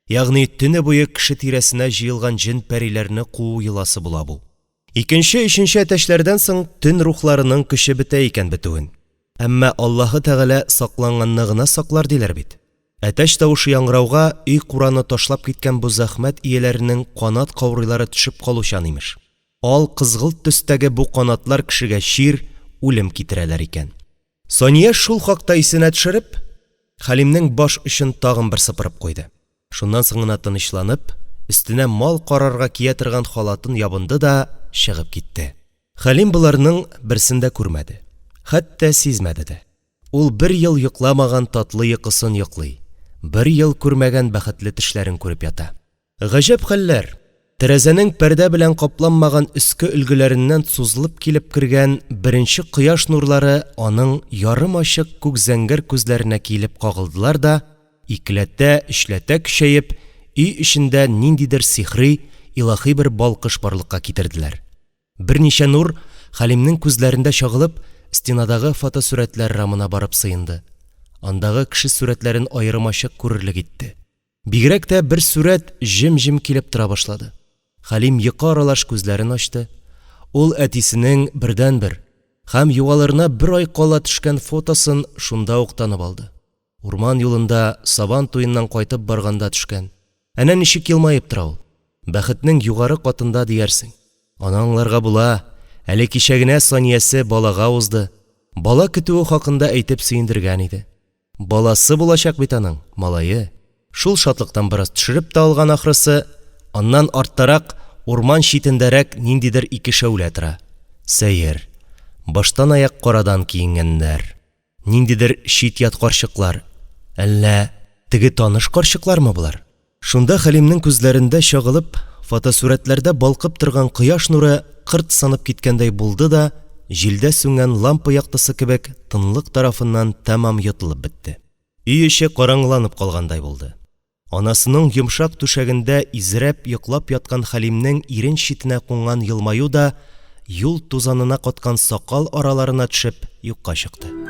Ягъни, төне буе кеше тирәсенә җыелган җен-пәриләрне куу йоласы була бу. Икенче, өченче әтәчләрдән соң төн рухларының көче бетә икән бетүен. Әмма Аллаһы Тәгалә сакланганны гына саклар диләр бит. Әтәч тавышы яңгырауга, өй-кураны ташлап киткән бу зәхмәт ияләренең канат каурыйлары төшеп калучан, имеш. Ал, кызгылт төстәге бу канатлар кешегә чир, үлем китерәләр икән. Сания шул хакта исенә төшереп, Хәлимнең баш очын тагын бер сыпырып куйды. Шуннан соң гына тынычланып, өстенә мал карарга кия торган халатын ябынды да чыгып китте. Хәлим боларның берсен дә күрмәде. Хәтта сизмәде дә. Ул бер ел йокламаган татлы йокысын йоклый, бер ел күрмәгән бәхетле төшләрен күреп ята. Гаҗәп хәлләр, тәрәзәнең пәрдә белән капланмаган өске өлгеләреннән сузылып килеп кергән беренче кояш нурлары аның ярым ачык күк-зәңгәр күзләренә килеп кагылдылар да, икеләтә-өчләтә көчәеп, өй эчендә ниндидер сихри, илаһи бер балкыш барлыкка китерделәр. Берничә нур, Хәлимнең күзләрендә чагылып, стенадагы фотосурәтләр рамына барып сыенды, андагы кеше сурәтләрен аерымачык күрерлек итте. Бигрәк тә бер сурәт җем-җем килеп тора башлады. Хәлим йокы аралаш күзләрен ачты. Ул әтисенең бердәнбер һәм югалырына бер ай кала төшкән фотосын шунда ук танып алды. Урман юлында, Сабан туеннан кайтып барганда төшкән. Әнә ничек елмаеп тора ул. Бәхетнең югары катында диярсең. Аны аңларга була, әле кичә генә Саниясе балага узды, бала көтүе хакында әйтеп сөендергән иде. Баласы булачак бит аның, малае. Шул шатлыктан бераз төшереп тә алган ахрысы, аннан арттарак, урман читендәрәк ниндидер ике шәүлә тора. Сәер. Баштан-аяк карадан киенгәннәр. Ниндидер чит-ят карчыклар. Әллә теге таныш карчыклармы болар? Шунда Хәлимнең күзләрендә чагылып, фотосурәтләрдә балкып торган кояш нуры кырт сынып киткәндәй булды да, җилдә сүнгән лампа яктысы кебек, тынлык тарафыннан тәмам йотылып бетте. Өй эче караңгыланып калгандай булды. Анасының йомшак түшәгендә изрәп йоклап яткан Хәлимнең ирен читенә кунган елмаю да юл тузанына каткан сакал араларына төшеп, юкка чыкты.